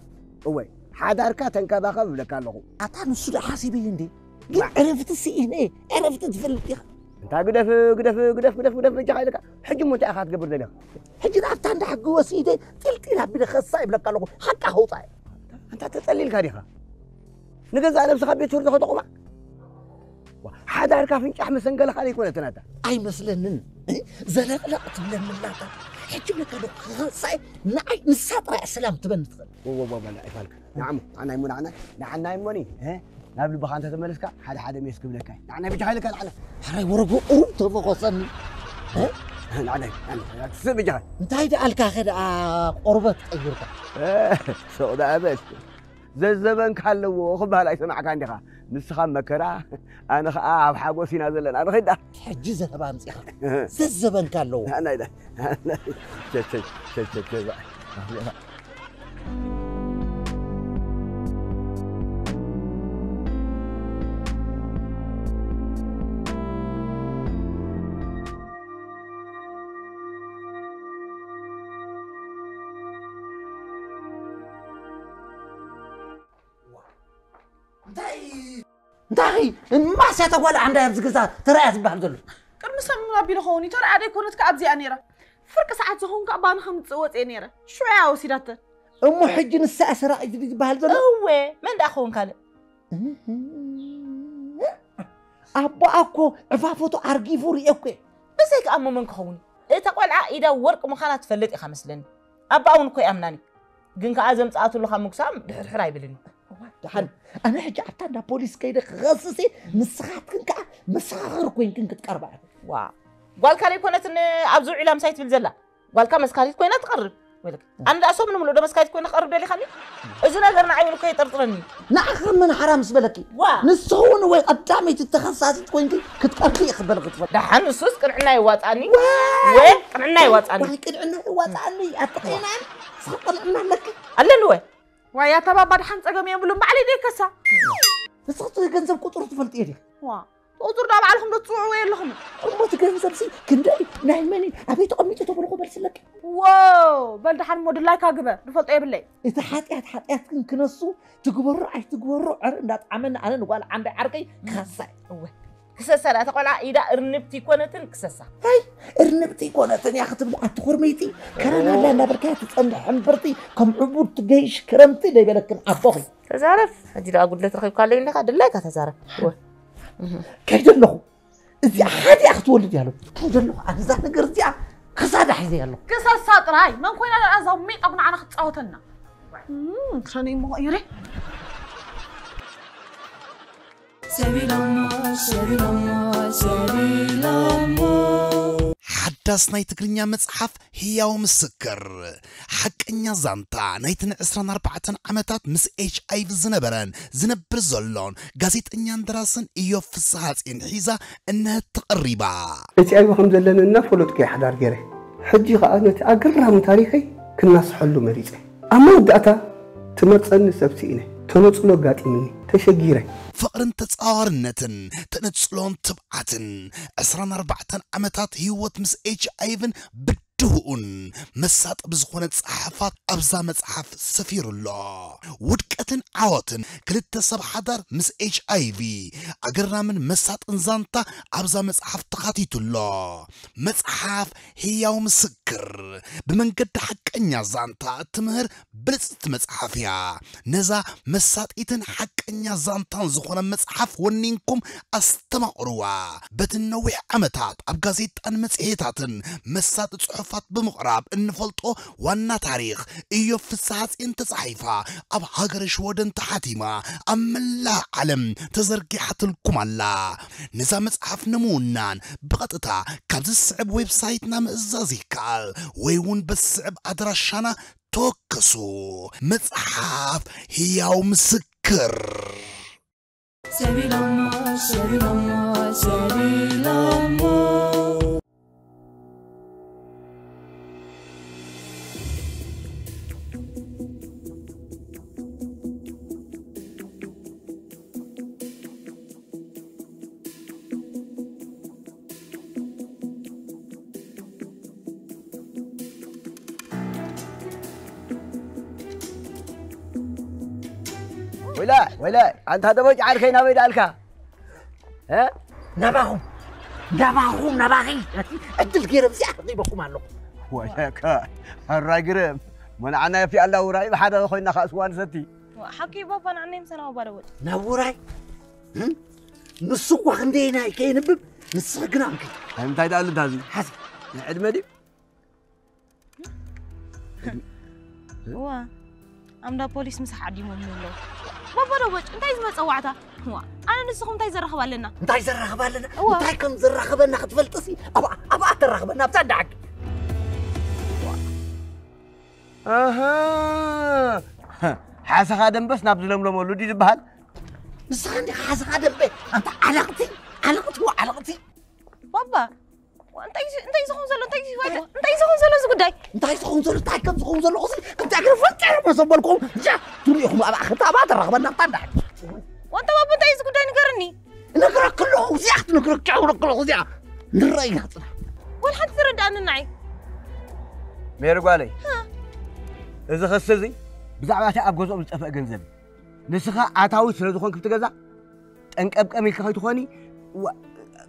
እወ፣ ሓዳርካ ተንከባኸብ እብለካ ኣለኹ። ኣታ ንሱ ዶ ሓሲበ እንዴ? ግን ዕረፍቲ ስኢነ፣ ዕረፍቲ ትፈልጥ ዲኻ? እንታ ግደፍ፣ ግደፍ፣ ግደፍ፣ ግደፍ፣ ግደፍ በጃኻ ኢለካ። ሕጂ እሞ እንታይ ኢኻ ክትገብር ደሊኻ? ሕጂ ኣብታ እንዳ ሕጊ ወሲደ ጢልጢል ኣቢለ ከሳ ይብለካ ኣለኹ። ሓቃ ከውጻእ እየ። ኣንታ ተጸሊልካ ዲኻ? ንገዛእ ነብስኻ ቤት ፍርዲ ከተቑማ? ሓዳርካ ፍንጫሕ መሰንገለኻ ዘይኮነትን ኣታ። ኣይመስለንን። ዘለቕለቕ ትብለኒ ኣላታ። ሕጂ ብለካ ዶ ክኸሳይ ንዓይ ንሳ ጥራይ እያ ሰላም ትበኒ ትኽእል። ወወወ በላ ይፋልካ። ንዓሞ ንዓናይ እሞ ንዓናይ ንዓናይ እሞኒ እ? ናብ ልብኻ እንተተመለስካ ሓደ ሓደ ሜስ ክብለካ እየ። ንዓናይ ብጃኻ ኢለካ ንዓና። ሕራይ ወረጎ ቁሩብ ተፈኾሰኒ። እ? ንዓናይ ንዓናይ ትስእ ብጃኻ። እንታይ ደኣልካ ኸ ደኣ ቆርበት ቀይርካ? እ፣ ሱቕ ደኣ በል። ዘዘበንካ ኣለዎ ክበሃል ኣይሰማዕካን ዲኻ? ንስኻ ኣብ መከራ ኣነ ኸኣ ኣብ ሓጎስ ኢና ዘለና ንኺድ ደኣ። ሕጂ ዘረባ ኣምጺኻ ዘዘበንካ ኣለዎ። ኣናይ ዳ ኣናይ ቸ ቸ ቸ ቸ ቸ ባ እንታይ እንታይ ማስያ ተጓልዓ እንታይ ኣብዚ ገዛ ተራእያ ዝበሃል ዘሎ? ቅድሚ ሰሙን ኣቢሉ ኸውን እዩ። ተራእያ ደይኮነት ከኣ ኣብዚኣ ነይራ። ፍርቂ ሰዓት ዝኸውን ከኣ ባኒ ከምጽእ ወጽኤ ነይረ። ሽዑ እያ ወሲዳተን። እሞ ሕጂ ንሳ እያ ሰራቒት ድዩ ዝበሃል ዘሎ? እወ፣ መን ደኣ ክኸውን ካልእ? ኣቦኣ እኮ ዕፋፎቱ ኣርጊፉ ርእየ እኮ እየ። ብዘይከኣ እሞ መን ክኸውን እዩ? እታ ቆልዓ ኢዳ ወርቂ ምዃና ትፈልጥ ኢኻ መስለኒ። ኣቦኣ እውን እኮ ይኣምናን እዩ። ግን ከኣ ዘምጽኣትሉ ካብ ምጉሳም ድሕርሕር ኣይብልን እዩ። እዋይ፣ ደሓን ኣነ ሕጂ ኣብታ እንዳ ፖሊስ ከይደ ክኸስስ እየ፣ ንስኻትክን ከኣ መሰኻኽር ኮይንክን ክትቀርባ ኢኹም። ዋ፣ ጓልካ ደይኮነትን ኣብዚ ውዒላ ምሳይ ትብል ዘላ? ጓልካ መስካሪት ኮይና ትቐርብ። ወይለክ፣ ኣነ ደኣ ሰሙን ምሉእ ዶ መስካሪት ኮይነ ክቐርብ ደሊኻኒ? እዚ ነገር ንዓይ እውን እኮ የጠርጥረኒ እዩ። ንዓኻ መን ሓራ ምስ በለኪ? ዋ። ንስኺ እውን ወይ ቀዳመይቲ ተኸሳሲት ኮይንኪ ክትቀርቢ እየ ክበልኺ ትፈል። ደሓን ንሱስ ቅንዕና የዋጽኣኒ። ዋይ! ወይ ቅንዕና የዋጽኣኒ። ዋይ ቅንዕና የዋጽኣኒ። ኣቲ ኸይናን ንስኺ ቅንዕና ኣለኪ? ኣለኒ ወይ? ዋይ ኣታ ባባ ደሓን ጸገም የብሉን ባዕለይ ደይከሳ። ንስኺ እቲ ገንዘብ ቁጽሩ ትፈልጥዮ ዲኺ? ዋ። ቁጽሩ ዳ ባዕልኹም ዶ ትጽውዕዎ የለኹም? እሞ እቲ ገንዘብሲ ክንደይ ናይ መን እዩ? ኣበይ ተቐሚጡ ተብልኹ በል ስለኪ? ዎ በል ደሓን እሞ ድላይካ ግበር ድፈልጦ የብለይ። እቲ ሓጢኣት ሓጢኣት ግን ክነሱ ትግበሮ ኣይትግበሮ ዕረ እንዳጥዓመኒ ኣነ ንጓል ዓንዳይ ዓርከይ ክኸሳ እየ። እወ ክሰሳ ደኣ እታ ቆልዓ ኢዳ እርንብቲ ይኮነትን ክሰሳ። ሀይ እርንብቲ ይኮነትን እያ ክትብል ኣቲ ኮርመይቲ ከረን ኣላ እናበልካያ ትጸንሕ ሕምብርቲ ከም ዕቡድ ትገይሽ ክረምቲ ደይበለክን ኣቦኺ። ተዛረብ ሕጂ ደኣ ጉድለት ረኺብካ ኣሎ ኢልካ ድላይካ ተዛረብ። እወ ከይደ ኣለኹ እዚኣ ሓደ እያ ክትወልድ እያ ኣሎ። ከይደ ኣለኹ ኣነ እዛ ነገር እዚኣ ክሳዳ ሒዘ ኣለኹ። ክሰሳ ጥራይ መን ኮይና ደኣ እዛ ሜጣ ንዓና ክትጻወተና? እም፣ ክሰነይ እሞ ቀይረ። ሰቢሎሞ፣ ሰቢሎሞ፣ ሰቢሎሞ። ሓዳስ ናይ ትግርኛ መጽሓፍ ህያው ምስክር። ሓቀኛ ዛንታ ናይተን ዕስራን ኣርባዕተን ዓመታት ምስ ኤች ኣይ ቪ ዝነበረን ዝነብር ዘሎን ጋዜጠኛን ደራስን ኢዮብ ፍስሃጽዮን ሒዛ እነሀት ተቐሪባ። ኤች ኣይ ቪ ከም ዘለኒ እናፈለጥኩ እየ ሓዳር ገይረ። ሕጂ ኸኣ ነቲ ኣገራሚ ታሪኸይ ክናስሐሉ መሪጸ። ኣብ መወዳእታ ትመርጸኒ ሰብ ስኢነ። ተነጽሎ ኣጋጢምኒ። ተሸጊረ። ፍቕርን ተጻዋርነትን፣ ተነጽሎን ትብዓትን፣ ዕስራን ኣርባዕተን ዓመታት ህይወት ምስ ኤች ኣይ ቪን ብድሆኡን መሳጢ ብዝኾነ ጸሓፋት ኣብዛ መጽሓፍ ሰፊሩ ኣሎ። ውድቀትን ዓወትን ክልተ ሰብ ሓዳር ምስ ኤች ኣይ ቪ፣ ኣገራምን መሳጥን ዛንታ ኣብዛ መጽሓፍ ተኻቲቱ ኣሎ። መጽሓፍ ህያው ምስክር፣ ብመንገዲ ሓቀኛ ዛንታ እትምህር ብልጽቲ መጽሓፍ እያ። ነዛ መሳጢትን ሓቀኛ ዛንታን ዝኾነ መጽሓፍ ወኒንኩም ኣስተማቕርዋ። በቲ ነዊሕ ዓመታት ኣብ ጋዜጣን መጽሔታትን መሳጢ ጽሑፋት ብምቕራብ እንፈልጦ ዋና ታሪኽ ኢዮብ ፍስሃጽዮን ተጻሒፋ ኣብ ሃገረ ሽወደን ተሓቲማ ኣብ መላእ ዓለም ተዘርጊሓትልኩም ኣላ። ነዛ መጽሓፍ ንምውናን ብቐጥታ ካብ ዝስዕብ ዌብሳይትና ምእዛዝ ይከኣል ወይ እውን በዝስዕብ ኣድራሻና ተወከሱ። መጽሓፍ ህያው ምስክር። ሰቢሎሞ፣ ሰቢሎሞ፣ ሰቢሎሞ። ወይላ፣ ወይላ፣ ኣንታ ደቦጭ ዓርከይ ናበይ ደኣልካ? እ? ናባኹም፣ ናባኹም፣ ናባኺ ዕድል ገይረ ብዚኣ ረኺበኩም ኣለኹ። ወይላካ፣ ሕራይ ግርም፣ መናዕና የፊ ኣላ ውራይ ብሓደ ኮይና ከኣ ስዋ ንሰቲ። ዋ፣ ሓቂ ባባ ንዓና ይምሰና ባባ ደቦጭ። ናብ ውራይ? እ? ንሱ እኳ ክንደየናይ ከየንብብ፣ ንስኺ ግና እንኪ። እንታይ ደኣ ኣሉ እንታዚ? ሓዚ። ናይ ዕድመ ድዩ? እዋ፣ ኣምዳ ፖሊስ ምሳሕ ዓዲሞም ኣለዉ። ባባ ደቦጭ፣ እንታይ እዚ መጸዋዕታ? እዋ፣ ኣነ ንስኹም እንታይ ዘራኽብ ኣለና? እንታይ ዘራኽብ ኣለና? እዋ። እንታይ ከም ዘራኽበና ክትፈልጥሲ፣ ኣብኣ፣ ኣብኣ ተራኽበና፣ ኣብዛ እንዳ ሓቂ። ኣሃ፣ ሓሰኻ ደንበስ ናብ ዝለምለመሉ ድዩ ዝበሃል? ንስኻ እንዲኻ ሓሰኻ ደንበ፣ ኣንታ ዓለቕቲ፣ ዓለቕቲ፣ ዓለቕቲ። ባባ፣ እንታይ፣ እንታይ ዝኸውን ዘሎ? እንታይ፣ እንታይ ዝኸውን ዘሎ እዚ ጉዳይ? እንታይ ዝኸውን ዘሎ? እንታይ ከም ዝኸውን ዘሎ? እዚ ክልተ እግሪ ፈንጢረ መሰበልኩም። እዛ ትሪኢኹም ኣብኣ፣ ክልተ ኣብኣ ተራኽበና፣ ኣብታ እንዳ ሓቂ። ወንተ ባባ፣ እንታይ እዚ ጉዳይ ንገርኒ? እነግረኪ ኣለኹ፣ እዚኣ ክትነግረኪ፣ እነግረኪ ኣለኹ፣ እዚኣ። ንረኣይ ኢና፣ ጽናሕ። ወላ ሓንቲ ዝረዳእኒ ንዓይ። ሜሪ ጓለይ፣ ሃ? እዚ ክሲ እዚ ብዛዕባ እቲ ኣብ ገዝኦም ዝጠፍአ ገንዘብ እዩ። ንስኻ ኣታዊ ስለ ዝኾንክ ኣብቲ ገዛ፣ ጠንቀምቀም ኢልካ ከይትኾኒ፣ ዋ-፣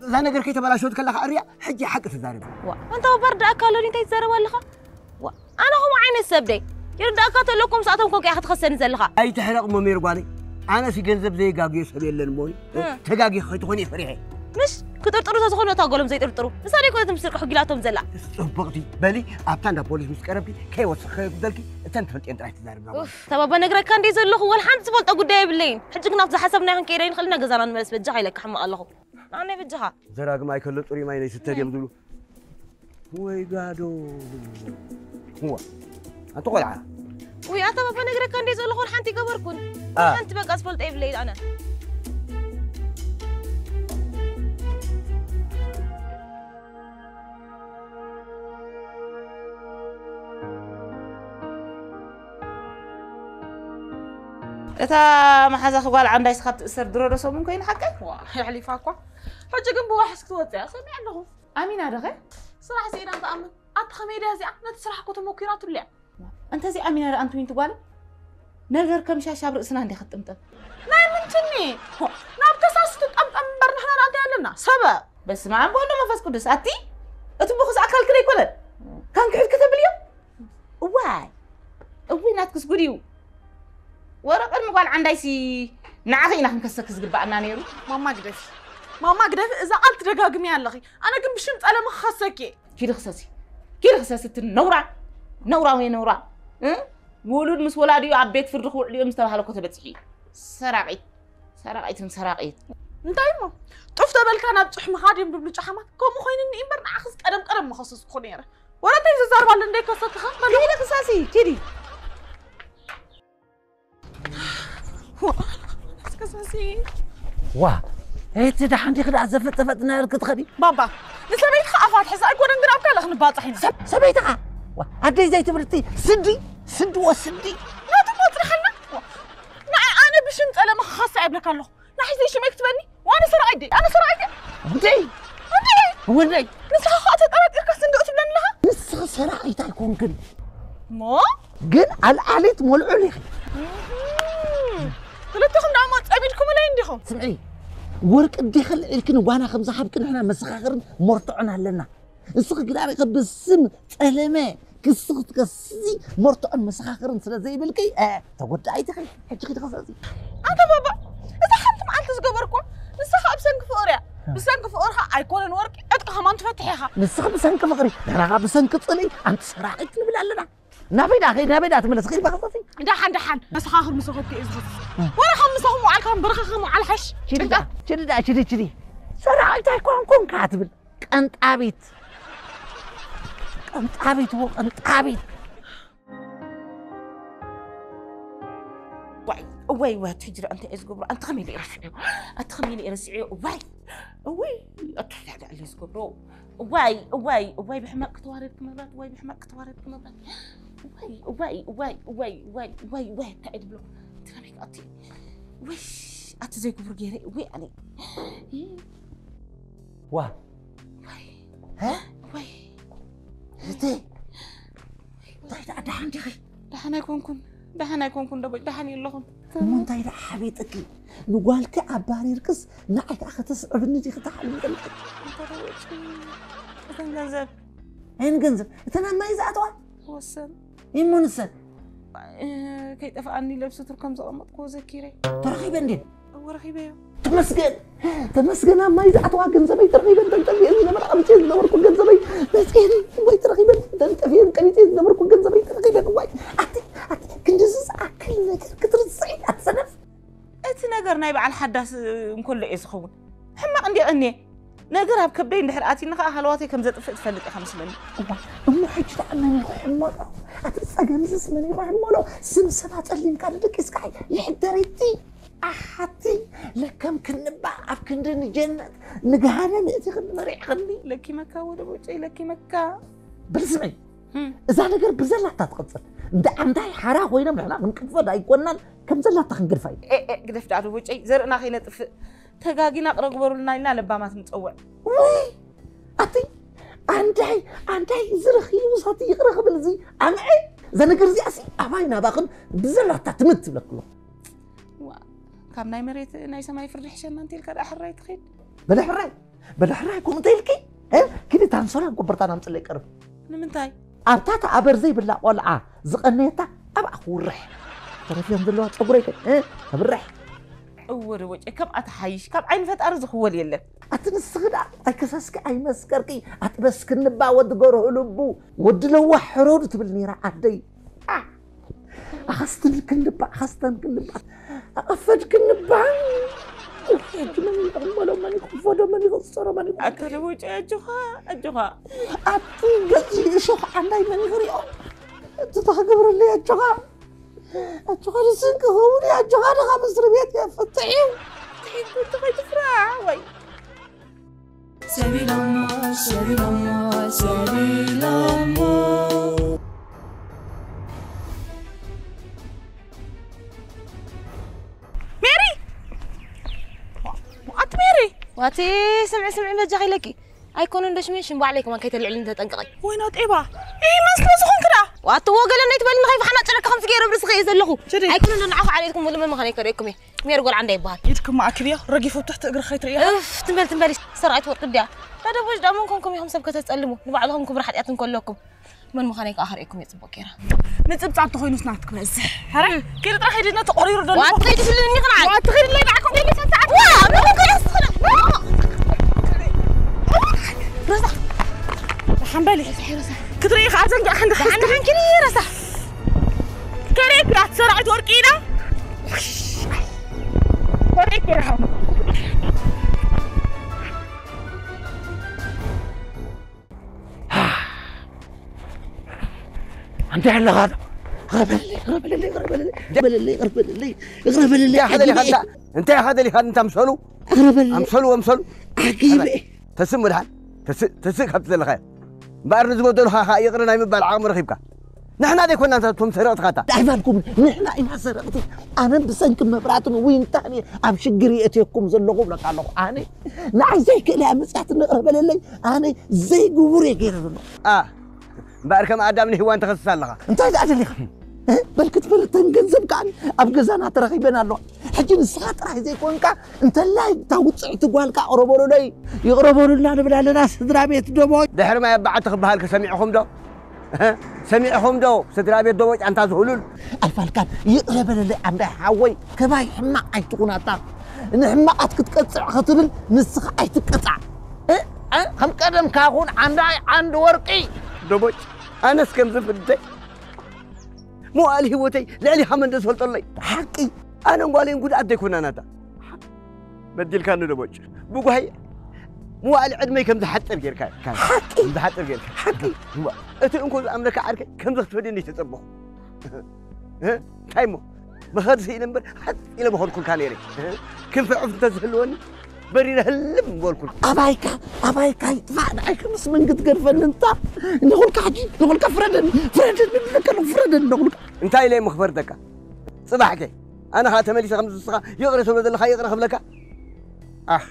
እዛ ነገር ከይተበላሸወት ከላ ከኣ ርያ፣ ሕጂ ሓቂ ትዛረቢ። ዋ፣ ኣንታ ወባር ደኣ ካሎኒ እንታይ ትዛረብ ኣለኻ? ዋ፣ ኣነ ከምኡ ዓይነት ሰብ ደይ? ይርዳእካ ተሎ እኮ ምስኣቶም ኮንካ ኢኻ ትኸሰኒ ዘለኻ። ኣይትሕረቕ እሞ ሜሪ ጓለይ። ኣነሲ ገንዘብ ዘየጋግዮ ሰብ የለን እሞ፣ እ። ተጋጊኹ ከይትኾኒ እየ ፈሪሐ። ምሽ? ክጥርጥሩ ተዝኾኑ እታ ጓሎም ዘይጥርጥሩ። ንሳ ደይ ኮነት ምስርቂ ሕጊላቶም ዘላ። ጽቡቕቲ። በሊ፣ ኣብታ እንዳ ፖሊስ ምስ ቀረብኪ፣ ከይወስኽ ከየጉደልኪ፣ እተን ትፈልጥየን ጥራይ ትዛረቢ። ኡፍ፣ ተባባ ነግረካ እንዴ ዘለኹ፣ ወላ ሓንቲ ዝፈልጦ ጉዳይ የብለይን። ሕጂ ግን ኣብዛ ሓሰብናዮ ክንከይድ ኣይንኽእል ኢና፣ ገዛና ንመለስ በጃኻ ኢለካ ሕማቕ ኣለኹ። ኣነ በጃኻ። ዘራግም ኣይከሎ ጽሩይ ማይ ነይስተ ድዮም ዝብሉ። ወይ ጋዶ። እዋ። ኣንተ ቆልዓ። ውይ፣ ኣታ ባባ ነግረካ እንዴ ዘለኹ፣ ወላ ሓንቲ ይገበርኩን። ኣ። ሓንቲ በቃ ዝፈልጦ የብለይን ኣነ። እታ መሓዛኺ ጓል ዓንዳይስ ካብ ትእሰር ድሮ ዶ ሰሙን ኮይኑ ሓቀይ? ዋ፣ የሕሊፋ እኳ። ሕጂ ግን ብዋሕስ ክትወጽእ እያ፣ ሰሚዐ ኣለኹ። ኣሚና ዶ ኸ? ስራሕ ስኢና ትኣምን። ኣቲ ኸመይ ድያ እዚኣ? ነቲ ስራሕ እኮ ተመኲራትሉ እያ። እንተዚ ኣሚና ደኣ ኣንቲ ዊንቲ ጓል፣ ነገር ከም ሻሽ ኣብ ርእስና እንዲያ ክትጥምጥም። ናይ ምንትኒ? ሆ፣ ናብ ከሳስ ትጠምጠም እምበር ንሕና ደኣ እንታይ ኣለና? ሰበ! በስመ ኣብ ወወልድ ወመንፈስ ቅዱስ። ኣቲ፣ እቲ ብኹስ ኣካልኪ ዶ ኣይኮነን? ካንክሕድ ከተብልዮ? እዋይ! እውይ፣ ናትክስ ጉድ እዩ። ወረ ቅድሚ ጓል ዓንዳይሲ ንዓኺ ኢና ክንከሰኪ ዝግባኣና ነይሩ። ማማ ግደፊ። ማማ ግደፊ፣ እዛ ቃል ትደጋግምያ ኣለኺ። ኣነ ግን ብሽም ጸለመ ክኸሰኪ እየ። ኪዲ ክሰሲ። ኪዲ ክሰስትን ነውራ፣ ነውራ ወይ ነውራ። እ? ውሉድ ምስ ወላዲኡ ኣብ ቤት ፍርዲ ክውዕሉ እዮም ዝተባህለ እኮ ተበፂሑ እዩ። ሰራቒት፣ ሰራቒትን ሰራቒት። እንታይ እሞ? ጡፍ ተበልካ ናብ ጹሕምኻ ድዮም ድብሉ ጨሓማት? ከምኡ ኮይኑኒ እምበር ንዓኽስ ቀደም ቀደም ምኸሰስኩ ነይረ። ወረ እንታይ ዘዛርባሉ እንደይከሰትኻ? በሉ። ኪዲ ክሰሲ፣ ኪዲ። እስከ ሰሲ። ዋ፣ እቲ ደሓን ዲኺ ደኣ ዘፈጠፈጥ እናበልክ ትኸዲ? ባባ፣ ንሰበይትኻ ኣፋ ትሕዝ ኣይኮነን ግን ኣብ ካልእ ክንባጻሕ ኢና። ሰብ-፣ ሰበይትኻ? ዋ፣ ኣደይ ዘይትብል እቲ ስዲ፣ ስዲ ወስዲ። ናቱ ሞ ጽንሓልና። ዋ፣ ንዓይ ኣነ ብሽም ጸለመ ክኸሳ ይብለካ ኣለኹ። ንዓይ ዘይሽመይ ክትበኒ? ዋነ ሰራቒ ድየ? ኣነ ሰራቒ ድየ? ወደይ! ወደይ! ወደይ! ንስኻ ኸኣ ተጠራጢርካስ እንድኡ ትብለኒ ኣለኻ? ንስኺ ሰራቒት ኣይኮንክን። ሞ? ግን ኣልዓሊት ሞልዑል ኢኺ። እህም። ክልተኹም ደኣ ሞ ጸሚድኩምለይ እንዲኹም። ስምዒ፣ ወርቂ እንዲኺ ኣልዒልክን ጓና ከም ዝሃብክን ንሕና መሰኻኽርን መርትዖን ኣለና። ንስኺ ግን ኣበይ ከ ብስም ጸለመ ክሲ ክትከስሲ መርትዖን መሰኻኽርን ስለ ዘይብልኪ፣ እ፣ ተጎዳኢት ኢኺ። ሕጂ ኺዲ ክሰሲ። ኣንታ ባባ፣ እዛ ሓንቲ መዓልቲ ዝገበርኩዋ፣ ንሳ ኸኣ ብሰንኪ ፍቕሪ እያ። ብሰንኪ ፍቕሪ ኸኣ ኣይኮነን ወርቂ፣ ዕጥቂ ኸማን ትፈትሕ ኢኻ። ንስኺ ብሰንኪ ፍቕሪ፣ ንሕና ኸኣ ብሰንኪ ጽልኢ፣ ኣንቲ ሰራቒት ንብል ኣለና። ናበይ ደኣ ኸይድ፣ ናበይ ደኣ ትምለስ? ኺድ በኸሰሲ። ደሓን፣ ደሓን። መሰኻኽር ምስ ረኸብኩ እየ ዝኸስስ። እ። ወረ ካብ ምሳኹም ምውዓል ካብ በረኻኺ ምውዓል ሓሽ። ችዲ ደኣ፣ ችዲ ደኣ፣ ችዲ፣ ችዲ። ሰራቒት ኣይኮንኩን ከኣ ትብል። ቀንጣቢት። ቀንጣቢት፣ ዎ ቀንጣቢት። ዋይ፣ እዋይ፣ እዋይ፣ ኣቲ ሕጂ ደኣ እንታይ እየ ዝገብሮ? ኣንቲ ከመይ ኢለ እየ ረሲዐዮ? ኣቲ ከመይ ኢለ እየ ረሲዐዮ? እዋይ፣ እዋይ፣ ኣቲ እንታይ ደኣ እየ ዝገብሮ? እዋይ፣ እዋይ፣ እዋይ፣ ብሕማቕ ክተዋረድኪ መብራት፣ እዋይ፣ ብሕማቕ ክተዋረድኪ መብራት። እዋይ፣ እዋይ፣ እዋይ፣ እዋይ፣ እዋይ፣ እዋይ፣ እዋይ፣ እንታይ እየ ዝብሎ? ትረቢክ ኣቲ። ውይ፣ ኣቲ ዘይክቡር ገይረ፣ ውይ፣ ኣነ። ዋ። ውይ። ሀ? ውይ። እህተይ፣ እንታይ ደኣ ደሓን ዲኺ? ደሓን ኣይኮንኩን፣ ደሓን ኣይኮንኩን፣ ደቦይ፣ ደሓን የለኹን። እሞ እንታይ ደኣ ሓቢጥኪ? ንጓልኪ ኣባሪርክስ ንዓይ ከኣ ከተስዕብኒ ዲኺ ትሓልሚ ዘለኺ? እንታይ ደኣ ወጪ? እተን ገንዘብ። ኣየን ገንዘብ? እተን ኣብ ማይ ዝኣተዋ? ወሰን። እሞ ንሰን? እ፣ ከይጠፍኣኒ ኢለ ኣብ ስቱር ከም ዘቐመጥክዎ ዘኪረ። ተረኺበ እንድየን? እወ፣ ረኺበዮ። ተመስገን፣ ተመስገን፣ ኣብ ማይ ዝኣተዋ ገንዘበይ ተረኺበን ተንጠልጥየን ዝነበራ፣ ቀቢጸ ዝነበርኩ ገንዘበይ መጺኤን፣ ወይ ተረኺበን ተንጠልጥየን፣ ቀቢጸ ዝነበርኩ ገንዘበይ ተረኺበን። ዋይ፣ ኣቲ፣ ኣቲ፣ ክንድዚ ዝኣክል ነገር ክትርስዒ፣ ኣቲ ሰነፍ። እቲ ነገር ናይ በዓል ሓዳስ እንከሎ እየ ዝኸውን። ሕማቕ እንድየ ቀንየ። ነገር ኣብ ከብደይ እንድሕር ኣትዩኒ ኸኣ ሃለዋተይ ከም ዘጥፍእ ትፈልጥ ኢኻ መስለኒ። እዋ፣ እሞ ሕጂ ደኣ መን እዩ ክሕመሎ? ኣቲ ጸገምዝስ መን እዩ ክሕመሎ? ስም ሰብ ኣጸሊምካ ደቂስካ ይሕደር እቲ። ኣሓቲ፣ ለከም ክንባ ኣብ ክንዲ ንጀነት ንገሃነም እቲ ክንመሪዕኽኒ። ለኪመካ ወደ ቦጨይ ለኪመካ። በል ስምዒ፣ እም። እዛ ነገር ብዘላታ ትቕጽል። እንዳ ኣንታይ ሓራ ኮይኖም ንሕና ክንቅፎ ዳይኮናን ከም ዘላታ ክንገድፋ እዩ። ኤ፣ ኤ፣ ግደፍ ደኣ ዶ ቦጨይ፣ ዘርእና ከይነጥፍእ። ተጋጊና ቅረ ግበሩልና ኢልና ለባማት ንጸውዕ። ውይ! ኣቲ፣ ኣንታይ፣ ኣንታይ ዝረኺቡ ሳቲ ይቕረ ክብል እዚ ኣምዐ? እዛ ነገር እዚኣሲ ኣባይ ናባኽን ብዘላታ ትምት ትብለክሎ። ዋ፣ ካብ ናይ መሬት ናይ ሰማይ ፍርዲ ሕሸና እንተ ኢልካ ደኣ ሕራይ ትኸይድ። በለ ሕራይ፣ በለ ሕራይ ከምኡ እንተ ኢልኪ፣ እ? ኪዲ ታንሶላ ጎበርታን ኣምጽለይ ቀርብ። ንምንታይ? ኣብታ ተኣበር ዘይብላ ቆልዓ ዝቐነየታ ኣብኣ ክውርሕ። ተረፍዮን ዘለዋ ጸጉረይ ከ፣ እ? ተብርሕ። እወ ዶ ወጨ፣ ከምኣ ትሓይሽ፣ ካብ ዓይኒ ፈጣሪ ዝኽወል የለን። ኣቲ ንስኺ ደኣ ኣይከሰስኪ ኣይመስከርኪ፣ ኣጥበስክኒ እባ ወዲ ገርሁ ልቡ፣ ወዲ ለዋህ ሕረዱ ትብል ነይራ ኣደይ። ኣ፣ ኣኸስተን ክንባ፣ ኣኸስተን ክንባ፣ ኣቐፈድ ክንባ። ሕጂ መን ይቕመሎ፣ መን ይኽፈዶ፣ መን ይኽሰሮ፣ መን ይኽፈዶ? ኣቲ ዶ ወጨ፣ ኣጆኻ፣ ኣጆኻ። ኣቲ ገጽ እሾኽ ዓንዳይ መን ይኽሪኦ? እቲ ተኽገብረለይ ኣጆኻ። ኣጆኻ ንስንኪ ኸውን እዩ፣ ኣጆኻ ድኻ ምስሪ ቤት እየ ፍትሕ እዩ። ፍትሕ እዩ፣ ፍትሕ እዩ፣ ትፍራሕ፣ ወይ። ሰቢሎሞ፣ ሰቢሎሞ፣ ሰቢሎሞ። ሜሪ! ኣቲ ሜሪ! ዋቲ፣ ስምዒ፣ ስምዒ፣ በጃኺ ኢለኪ። ኣይኮነን ዶ ሽመይ፣ ሽም ባዕለይ ከማን ከይተልዕልኒ ተጠንቀቒ። ወይና ጤባ፣ ይመስሎ ዝኾንክ ደኣ። ዋትዎ፣ ገለ እንዴት በልኒ፣ ከይፋ ሓናጭረካ ከምዚ ገይረ ብርስኺ እየ ዘለኹ። ሽዲ። ኣይኮነን ዶ ንዓኹ ዓሌትኩም፣ ብሉ መመኻነይ ከርእየኩም እየ። ሜሪ ጓል ዓንዳ ይበሃል። ኢድክማ ኣክልዮ፣ ረጊፉ ብትሕቲ እግሪ ከይትርእዮ። እፍ፣ ትም በል፣ ትም በል፣ ሰርዓይት ወርቂ ድያ። ደደቦች ደኣ መን ኮንኩም ኢኹም ሰብ ከተጸልሙ፣ ንባዕልኹም ክብሪ ሓጢኣት እንከለኩም። መን ምዃነይ ከኣ ከርእየኩም እየ ጽቡቕ ጌራ። ምጽብጻብ ተኾይኑስ ናትኪ በዝሕ። ሕራይ፣ ኪዲ ጥራሕ ሂድና ተቖሪሩ ደሎ። ዋት ከይዲ ትብልኒ ኽንዓይ። ዋት ከይዲ ላይ ደዓኩም ከይዲ ሰዓት። ዋ፣ ምን ከይዲ ኣስትኽለ። ሮዛ። ሓምበሊ። ሮዛ። ክትረ ይርሓቕ። ኣንተ ያለኻ ቅረበለይ፣ ቅረበለይ፣ ቅረበለይ፣ ቅረበለይ፣ ቅረበለይ፣ ቅረበለይ፣ እንታይ ኢኻ ደሊኻ? እንታይ ኢኻ ደሊኻ? እንታይ ኢኻ ደሊኻ? እንታ ምሰሉ፣ ቅረበለይ፣ ኣምሰሉ፣ ኣምሰሉ። ዓጊበ። ተስእ ምድሓን፣ ተስእ፣ ተስእ ካብቲ ዘለኻዮ። እምበኣር ንዝበደሉኻ ኸኣ ይቕረ ናይ ምባል ዓቕሚ ረኺብካ። ንሕና ዘይኮናን እቶም ሰረቕትኻ እታ። ኣይባልኩም፣ ንሕና ኢና ሰረቕቲ። ኣነን ብሰንኪ መብራትን ዊንታን እየ ኣብ ሽግር የእትየኩም ዘለኹ እብለካ ኣለኹ። ኣነ ንዓይ ዘይክእል እያ መጽያትኒ ቅረበለለይ። ኣነ ዘይግቡር እየ ገይረ ዘለኹ። ኣ፣ እምበኣር ከም ኣዳም ንሂዋን ተኸስስ ኣለኻ። እንታይ ደኣ ደሊኻ? እ? በል ክትፈልጠን ገንዘብ ከኣ ኣብ ገዛና ተረኺበን ኣለዋ። ሕጂ ንስኻ ጥራይ ዘይኮንካ፣ እንተላይ እታ ውጽዕቲ ጓልካ ቅረበሉለይ፣ ይቕረበሉልና ንብል ኣለና፣ ስድራ ቤት ደቦጭ። ድሕሪ ማይ ኣባዓቲ ክበሃል ከ ሰሚዕኹም ዶ? እ? ሰሚዕኹም ዶ? ስድራ ቤት ደቦጭ ኣንታ ዝህሉል። ኣይፋልካን፣ ይቕረ በለለይ ኣንዳይ ሓወይ፣ ከማይ ሕማቕ ኣይትኹናታ። ንሕማቓት ክትቀጽዕ ክትብል ንስኻ ኣይትቀጻዕ። እ? እ? ከም ቀደምካ ኩን ኣንዳይ ዓንዲ ወርቂ። ደቦጭ፣ ኣነስ ከምዚ ፍደይ። መዋእሊ ህይወተይ ልዕሊኻ መን ዶ ዝፈልጠለይ? ሓቂ። ኣነን ጓለይን ጉድኣት ዘይኮናናታ። በዲልካኒ ደቦጭ። ብጓሂ መዋእሊ ዕድመይ ከም ዝሓጽር ጌርካ። ሓቂ። ከም ዝሓጽር ጌርካ። ሓቂ። እዋ፣ እቲ እንኮ ዝኣምነካ ዓርከይ ከምዚ ክትፈድየኒ ተጸበኹ። እ? እንታይ እሞ? ብኸርሲ ኢለ እምበር ሓጽ ኢለ ምኸድኩልካ ነይረ። እ? ክንፊ ዑፍ እንተዝህልወኒ በሪረ ህልም ምበልኩልካ። ኣባይካ፣ ኣባይካ ይጥፋእ፣ ንዓይ ከምስ መን ክትገድፈኒ እንታ? ንኹልካ ሕጂ፣ ንኹልካ ፍረደኒ፣ ፍረደኒ፣ ንብለካ ኣለኹ፣ ፍረደኒ፣ ንኹልካ። እንታይ ኢለ እሞ ክፈርደካ? ጽባሕ ከ ኣነ ኸኣ ተመሊሰ ከምዚ ንስኻ ይቕረ ትብሎ ዘለኻ ይቕረ ክብለካ? ኣሕ፣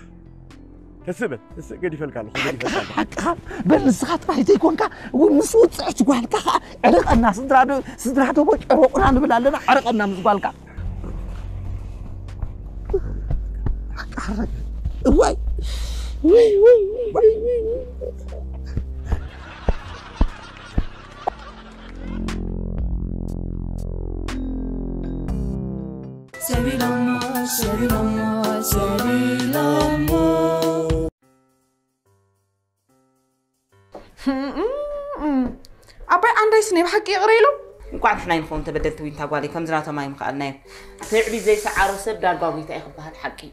ተስእ በል፣ ተስእ፣ ገዲፈልካ ኣለኹ፣ ገዲፈልካ ኣለኹ። ሓቅኻ፣ በል ንስኻ ጥራይ ዘይኮንካ፣ ው-፣ ምስ ውጽዕቲ ጓልካ ኸኣ ዕረቐና፣ ስድራ ዶ-፣ ስድራ ደቦጭ ዕረቑና ንብል ኣለና፣ ዕረቐና ምስ ጓልካ። እዋይ፣ ውይ፣ ውይ፣ ውይ፣ ውይ፣ ውይ። ሰቢሎሞ፣ ሰቢሎሞ፣ ሰቢሎሞ። ኣባይ ዓንዳይስ ናይ ብሓቂ ይቕረ ኢሎም? እንቋዕ ንሕና ኣይንኸውን ተበደልቲ ዊንታ ጓለይ፣ ከምዚ ናቶም ኣይምኸኣልናዮም። ትዕቢት ዘይሰዓሮ ሰብ ዳርጋ ጎይታ እዩ ክበሃል ሓቂ እዩ።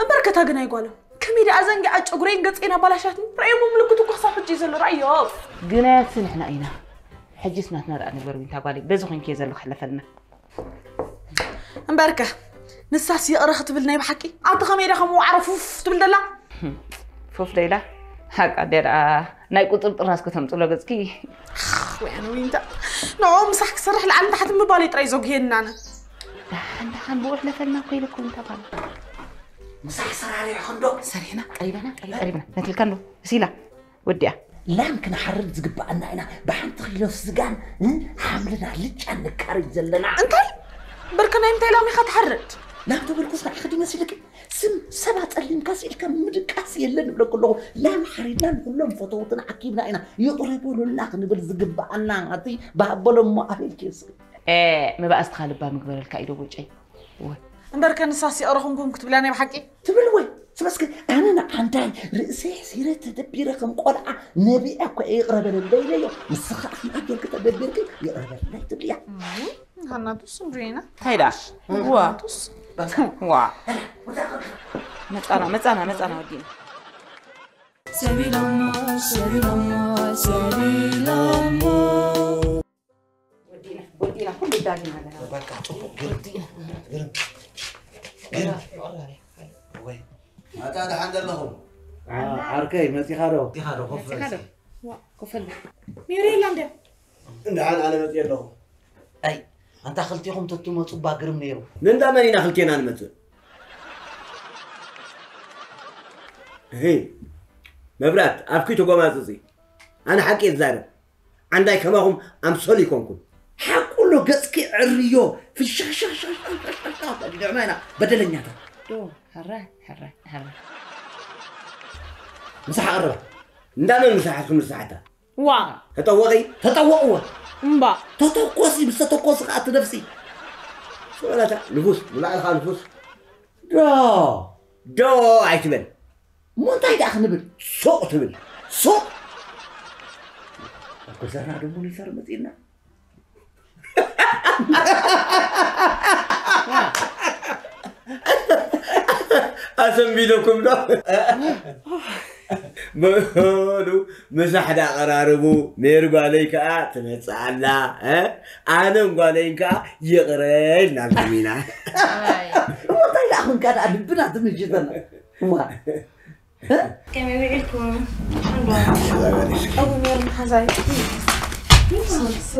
እምበር ከታ ግን ኣይጓሎም። ከመይ ደኣ ዘንጊዓ ጨጉረይን ገጸይን ኣባላሻትኒ? ረእዮሞ ምልክቱ እኮ ክሳብ ሕጂ እዩ ዘሎ፣ ረኣዮ። ግናያትሲ ንሕና ኢና። ሕጂስ ናትና ደኣ ንግበር ዊንታ ጓለይ፣ በዚ ኮንኪ እየ ዘለኹ፣ ሕለፈልና። እምበርከ፣ ንሳስ ይቕረ ክትብል ናይ ብሓቂ? ኣቲ ኸመይ ኢዳ ከም ዋዕሮ ፉፍ ትብል ደላ? ፉፍ ደይላ? ሓቃ ደኣ ደኣ ናይ ቁጥርጥር ናስ ከተምጽሎ ገጽኪ። ወይ ኣነ ዊንታ። ንዕኡ ምሳሕ ክሰርሕ ላዕሊ ታሕቲ ምባለይ ጥራይ ዘጉየኒ ኣነ። ደሓን ደሓን ብኡ ሕለፈልና እኮ ኢለ እኮ ዊንታ ጓል። ምሳሕ ሰራሪዕኽን ዶ? ሰሪሕና፣ ቀሪበና፣ ቀሪ-፣ ቀሪበና። ነቲልካ እንዶ፣ እሲላ። ወዲኣ። ላም ክንሓርድ ዝግብኣና ኢና። ብሓንቲ ኪሎ ስጋን፣ እ፣ ሓምልን ኣልጫን ንካረይ ዘለና። እንታይ? ብርክ ናይ ምንታይ ላም ኢኻ ትሓርድ? ላም ተበልኩስ ንዓኺ ድዩ መሲልኪ? ስም ሰብ ኣጸሊምካ ስኢልካ ምድቃስ የለን እብለኪ ኣለኹ። ላም ሓሪድና ንኹሎም ፈተውትና ዓኪብና ኢና። ይቕረ በሉልና ክንብል ዝግብኣና። ኣቲ ብኣበሎ እሞ ኣቤልኪ እስኪ። ኤ፣ መባእስትኻ ልባም ይግበረልካ ኢዶ ቦጨይ። እወ። እምበርከ ንሳስ ይቕረ ኮንኩም ክትብላ ናይ ብሓቂ? ትብል ወይ? ስመስኪ ኣነ ንዓንዳይ ርእሰይ ኣሕሲረ ተደቢረ ከም ቆልዓ ነቢዐ እኮ እየ ይቕረ በለለይ ኢለዮ። ንስኻ ኣኽንዓ ጌርኪ ተደቢርኪ ይቕረ በለለይ ትብልያ። እም፣ ሃናቱስ እንድሪና። እንታይ ደኣ? ዋ። ሃናቱስ። ዋ። መጻና፣ መጻና፣ መጻና ወዲና። ሰቢሎሞ፣ ሰቢሎሞ፣ ሰቢሎሞ። ወዲና፣ ወዲና፣ ኩሉ ዳጊና ኣለና። በቃ፣ ጽቡቅ፣ ግርም፣ ወዲና። ግርም፣ ግርም። ወይ። ኣታ ደሓን ዘለኹም? ዓ-፣ ዓርከይ፣ መጺኻ ዶ? መጺኻ ዶ? ኮፍ በል መጺኻ ዶ? እስኪ። ዋ፣ ኮፍ በል። ሜሪ የላ እንድያ? እንደሓን ኣነ መጺአ ኣለኹ። ኣይ፣ ኣንታ ክልቲኹም ተትመጹ እባ ግርም ነይሩ። ንእንዳ መን ኢና ክልቴና ንመጽእ? እሂ፣ መብራት፣ ኣፍኪ ተጎማጽጺ። ኣነ ሓቂ እየ ዝዛረብ። ዓንዳይ ከማኹም ኣምሰሉ ይኮንኩም። ሓቁ ኣሎ፣ ገጽኪ ዕርዮ፣ ፍሽኽሽኽሽኽ፣ ንሕና ኢና በደለኛታት። ዶ፣ ሕረ፣ ሕረ፣ ሕረ። ምሳሕ ቀረባ። እንዳመን ምሳሕ ኣትኩም ንስሓታ? ዋ። ተጠወቒ፣ ተጠወቕዎ። እምባ። ተተኮሲ፣ ምስ ተተኮሲ ከኣ ትነፍሲ። ሰበላታ፣ ንፉስ፣ ንባዕልኻ ንፉስ። ዶ፣ ዶ ኣይትበል። እሞ እንታይ ደኣ ክንብል? ሱቕ ትብል። ሱቕ! ኣብ ገዛና ዶ ሞኒተር መጺእና? ኣሰንቢደኩም ዶ? በሉ፣ ምሳሕ ዳ ቀራርቡ። ሜር ጓለይ ከኣ ትመጽእ ኣላ። ኣነን ጓለይን ከኣ ይቕረ ኢልናልኩም ኢና። እንታይ ደኣ ኹንካ ደኣ ልብና ትምጅተና? ዋ ከመይ ውዒልኩም? ቀውም ነይሩ መሓዛይ።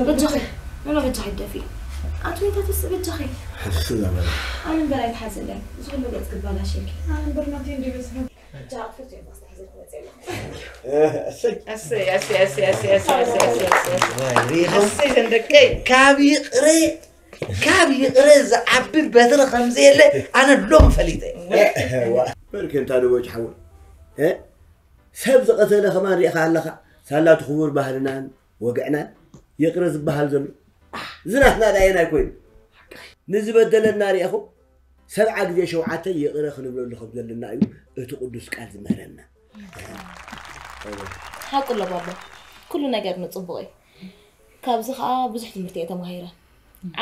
በጃኺ፣ ኖኖ በጃኺ ደፊ። ኣቶ ይታ ተስእ በጃኺ። ኣነ እምበር ኣይትሓዝለይ። እዚ ኩሉ ገጽ ክባላሸልኪ። ኣነ እምበር ናተይ እንዲ በዝሐ። በጃ ኣጥፍቶ እዮም ኣስተሕዘልኩ መጽእ ኣለኹ። እሰይ እሰይ እሰይ እሰይ እሰይ እሰይ እሰይ እሰይ እሰይ እሰይ ዘንደቀይ ካብ ይቕረ ካብ ይቕረ ዝዓቢ በትሪ ከምዘየለ ኣነ ሎም ፈሊጠ በርከንታ ዶ ወጭ ሓወይ ሰብ ዝቐተለ ከማን ሪእኻ ኣለኻ። ሳላ እቲ ክቡር ባህልናን ወግዕናን ይቕረ ዝበሃል ዘሎ ዝናትና ዳየን ኣይኮይኑ። ንዝበደለና ሪእኹም ሰብዓ ግዜ ሸውዓተ ይቕረ ክንብለሉ ከም ዘለና እዩ እቲ ቅዱስ ቃል ዝምህረና። ሓቁ ኣሎ ባባ፣ ኩሉ ነገር ንፅቡቕ እዩ። ካብዚ ከዓ ብዙሕ ትምህርቲ እየ ተማሂረ።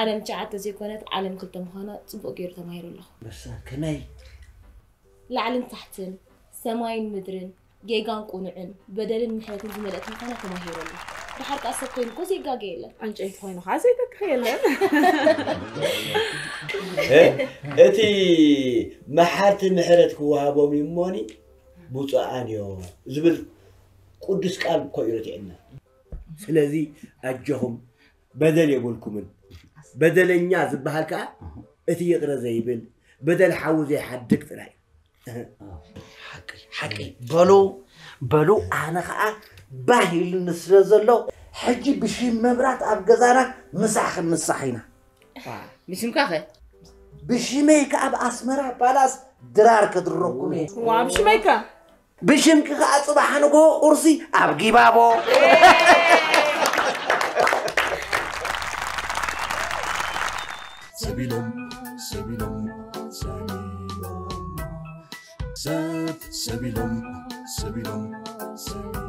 ዓለም ትሽዓተ ዘይኮነት ዓለም ክልተ ምዃና ፅቡቕ ገይሩ ተማሂሩ ኣለኹ። በሳ ከመይ? ላዕልን ታሕትን፣ ሰማይን ምድርን፣ ጌጋን ቁኑዕን፣ በደልን ምሕረትን ዝመልአት ምዃና ተማሂሩ ኣሎ። ድሓር ከዓ ሰብ ኮይኑ እኮ ዘይጋገ የለን። ዕንጨይቲ ኮይኑ ከዓ ዘይተክኽ የለን። እቲ መሓርቲ ምሕረት ክወሃቦም እዩ እሞኒ ብፁዓን እዮም ዝብል ቅዱስ ቃል እኮ እዩ ረቲዕና። ስለዚ ኣጆኹም በደል የብልኩምን። በደለኛ ዝበሃል ከዓ እቲ ይቕረ ዘይብል በደል ሓዉ ዘይሓድግ ጥራይ እዩ። ሓቂ ሓቂ በሉ በሉ ኣነ ከዓ ባህ ኢሉኒ ስለ ዘሎ ሕጂ ብሽም መብራት ኣብ ገዛና ምሳሕ ክንምሳሕ ኢና ብሽምካ ኸ ብሽመይ ከዓ ኣብ ኣስመራ ፓላስ ድራር ከድረኩም እየ ዋ ብሽመይካ ብሽምኪ ከዓ ፅባሕ ንግሆ ቁርሲ ኣብ ጊባቦ ሰቢሎም ሰቢሎም ሰቢሎም ሰብ ሰቢሎም ሰቢሎም ሰቢሎም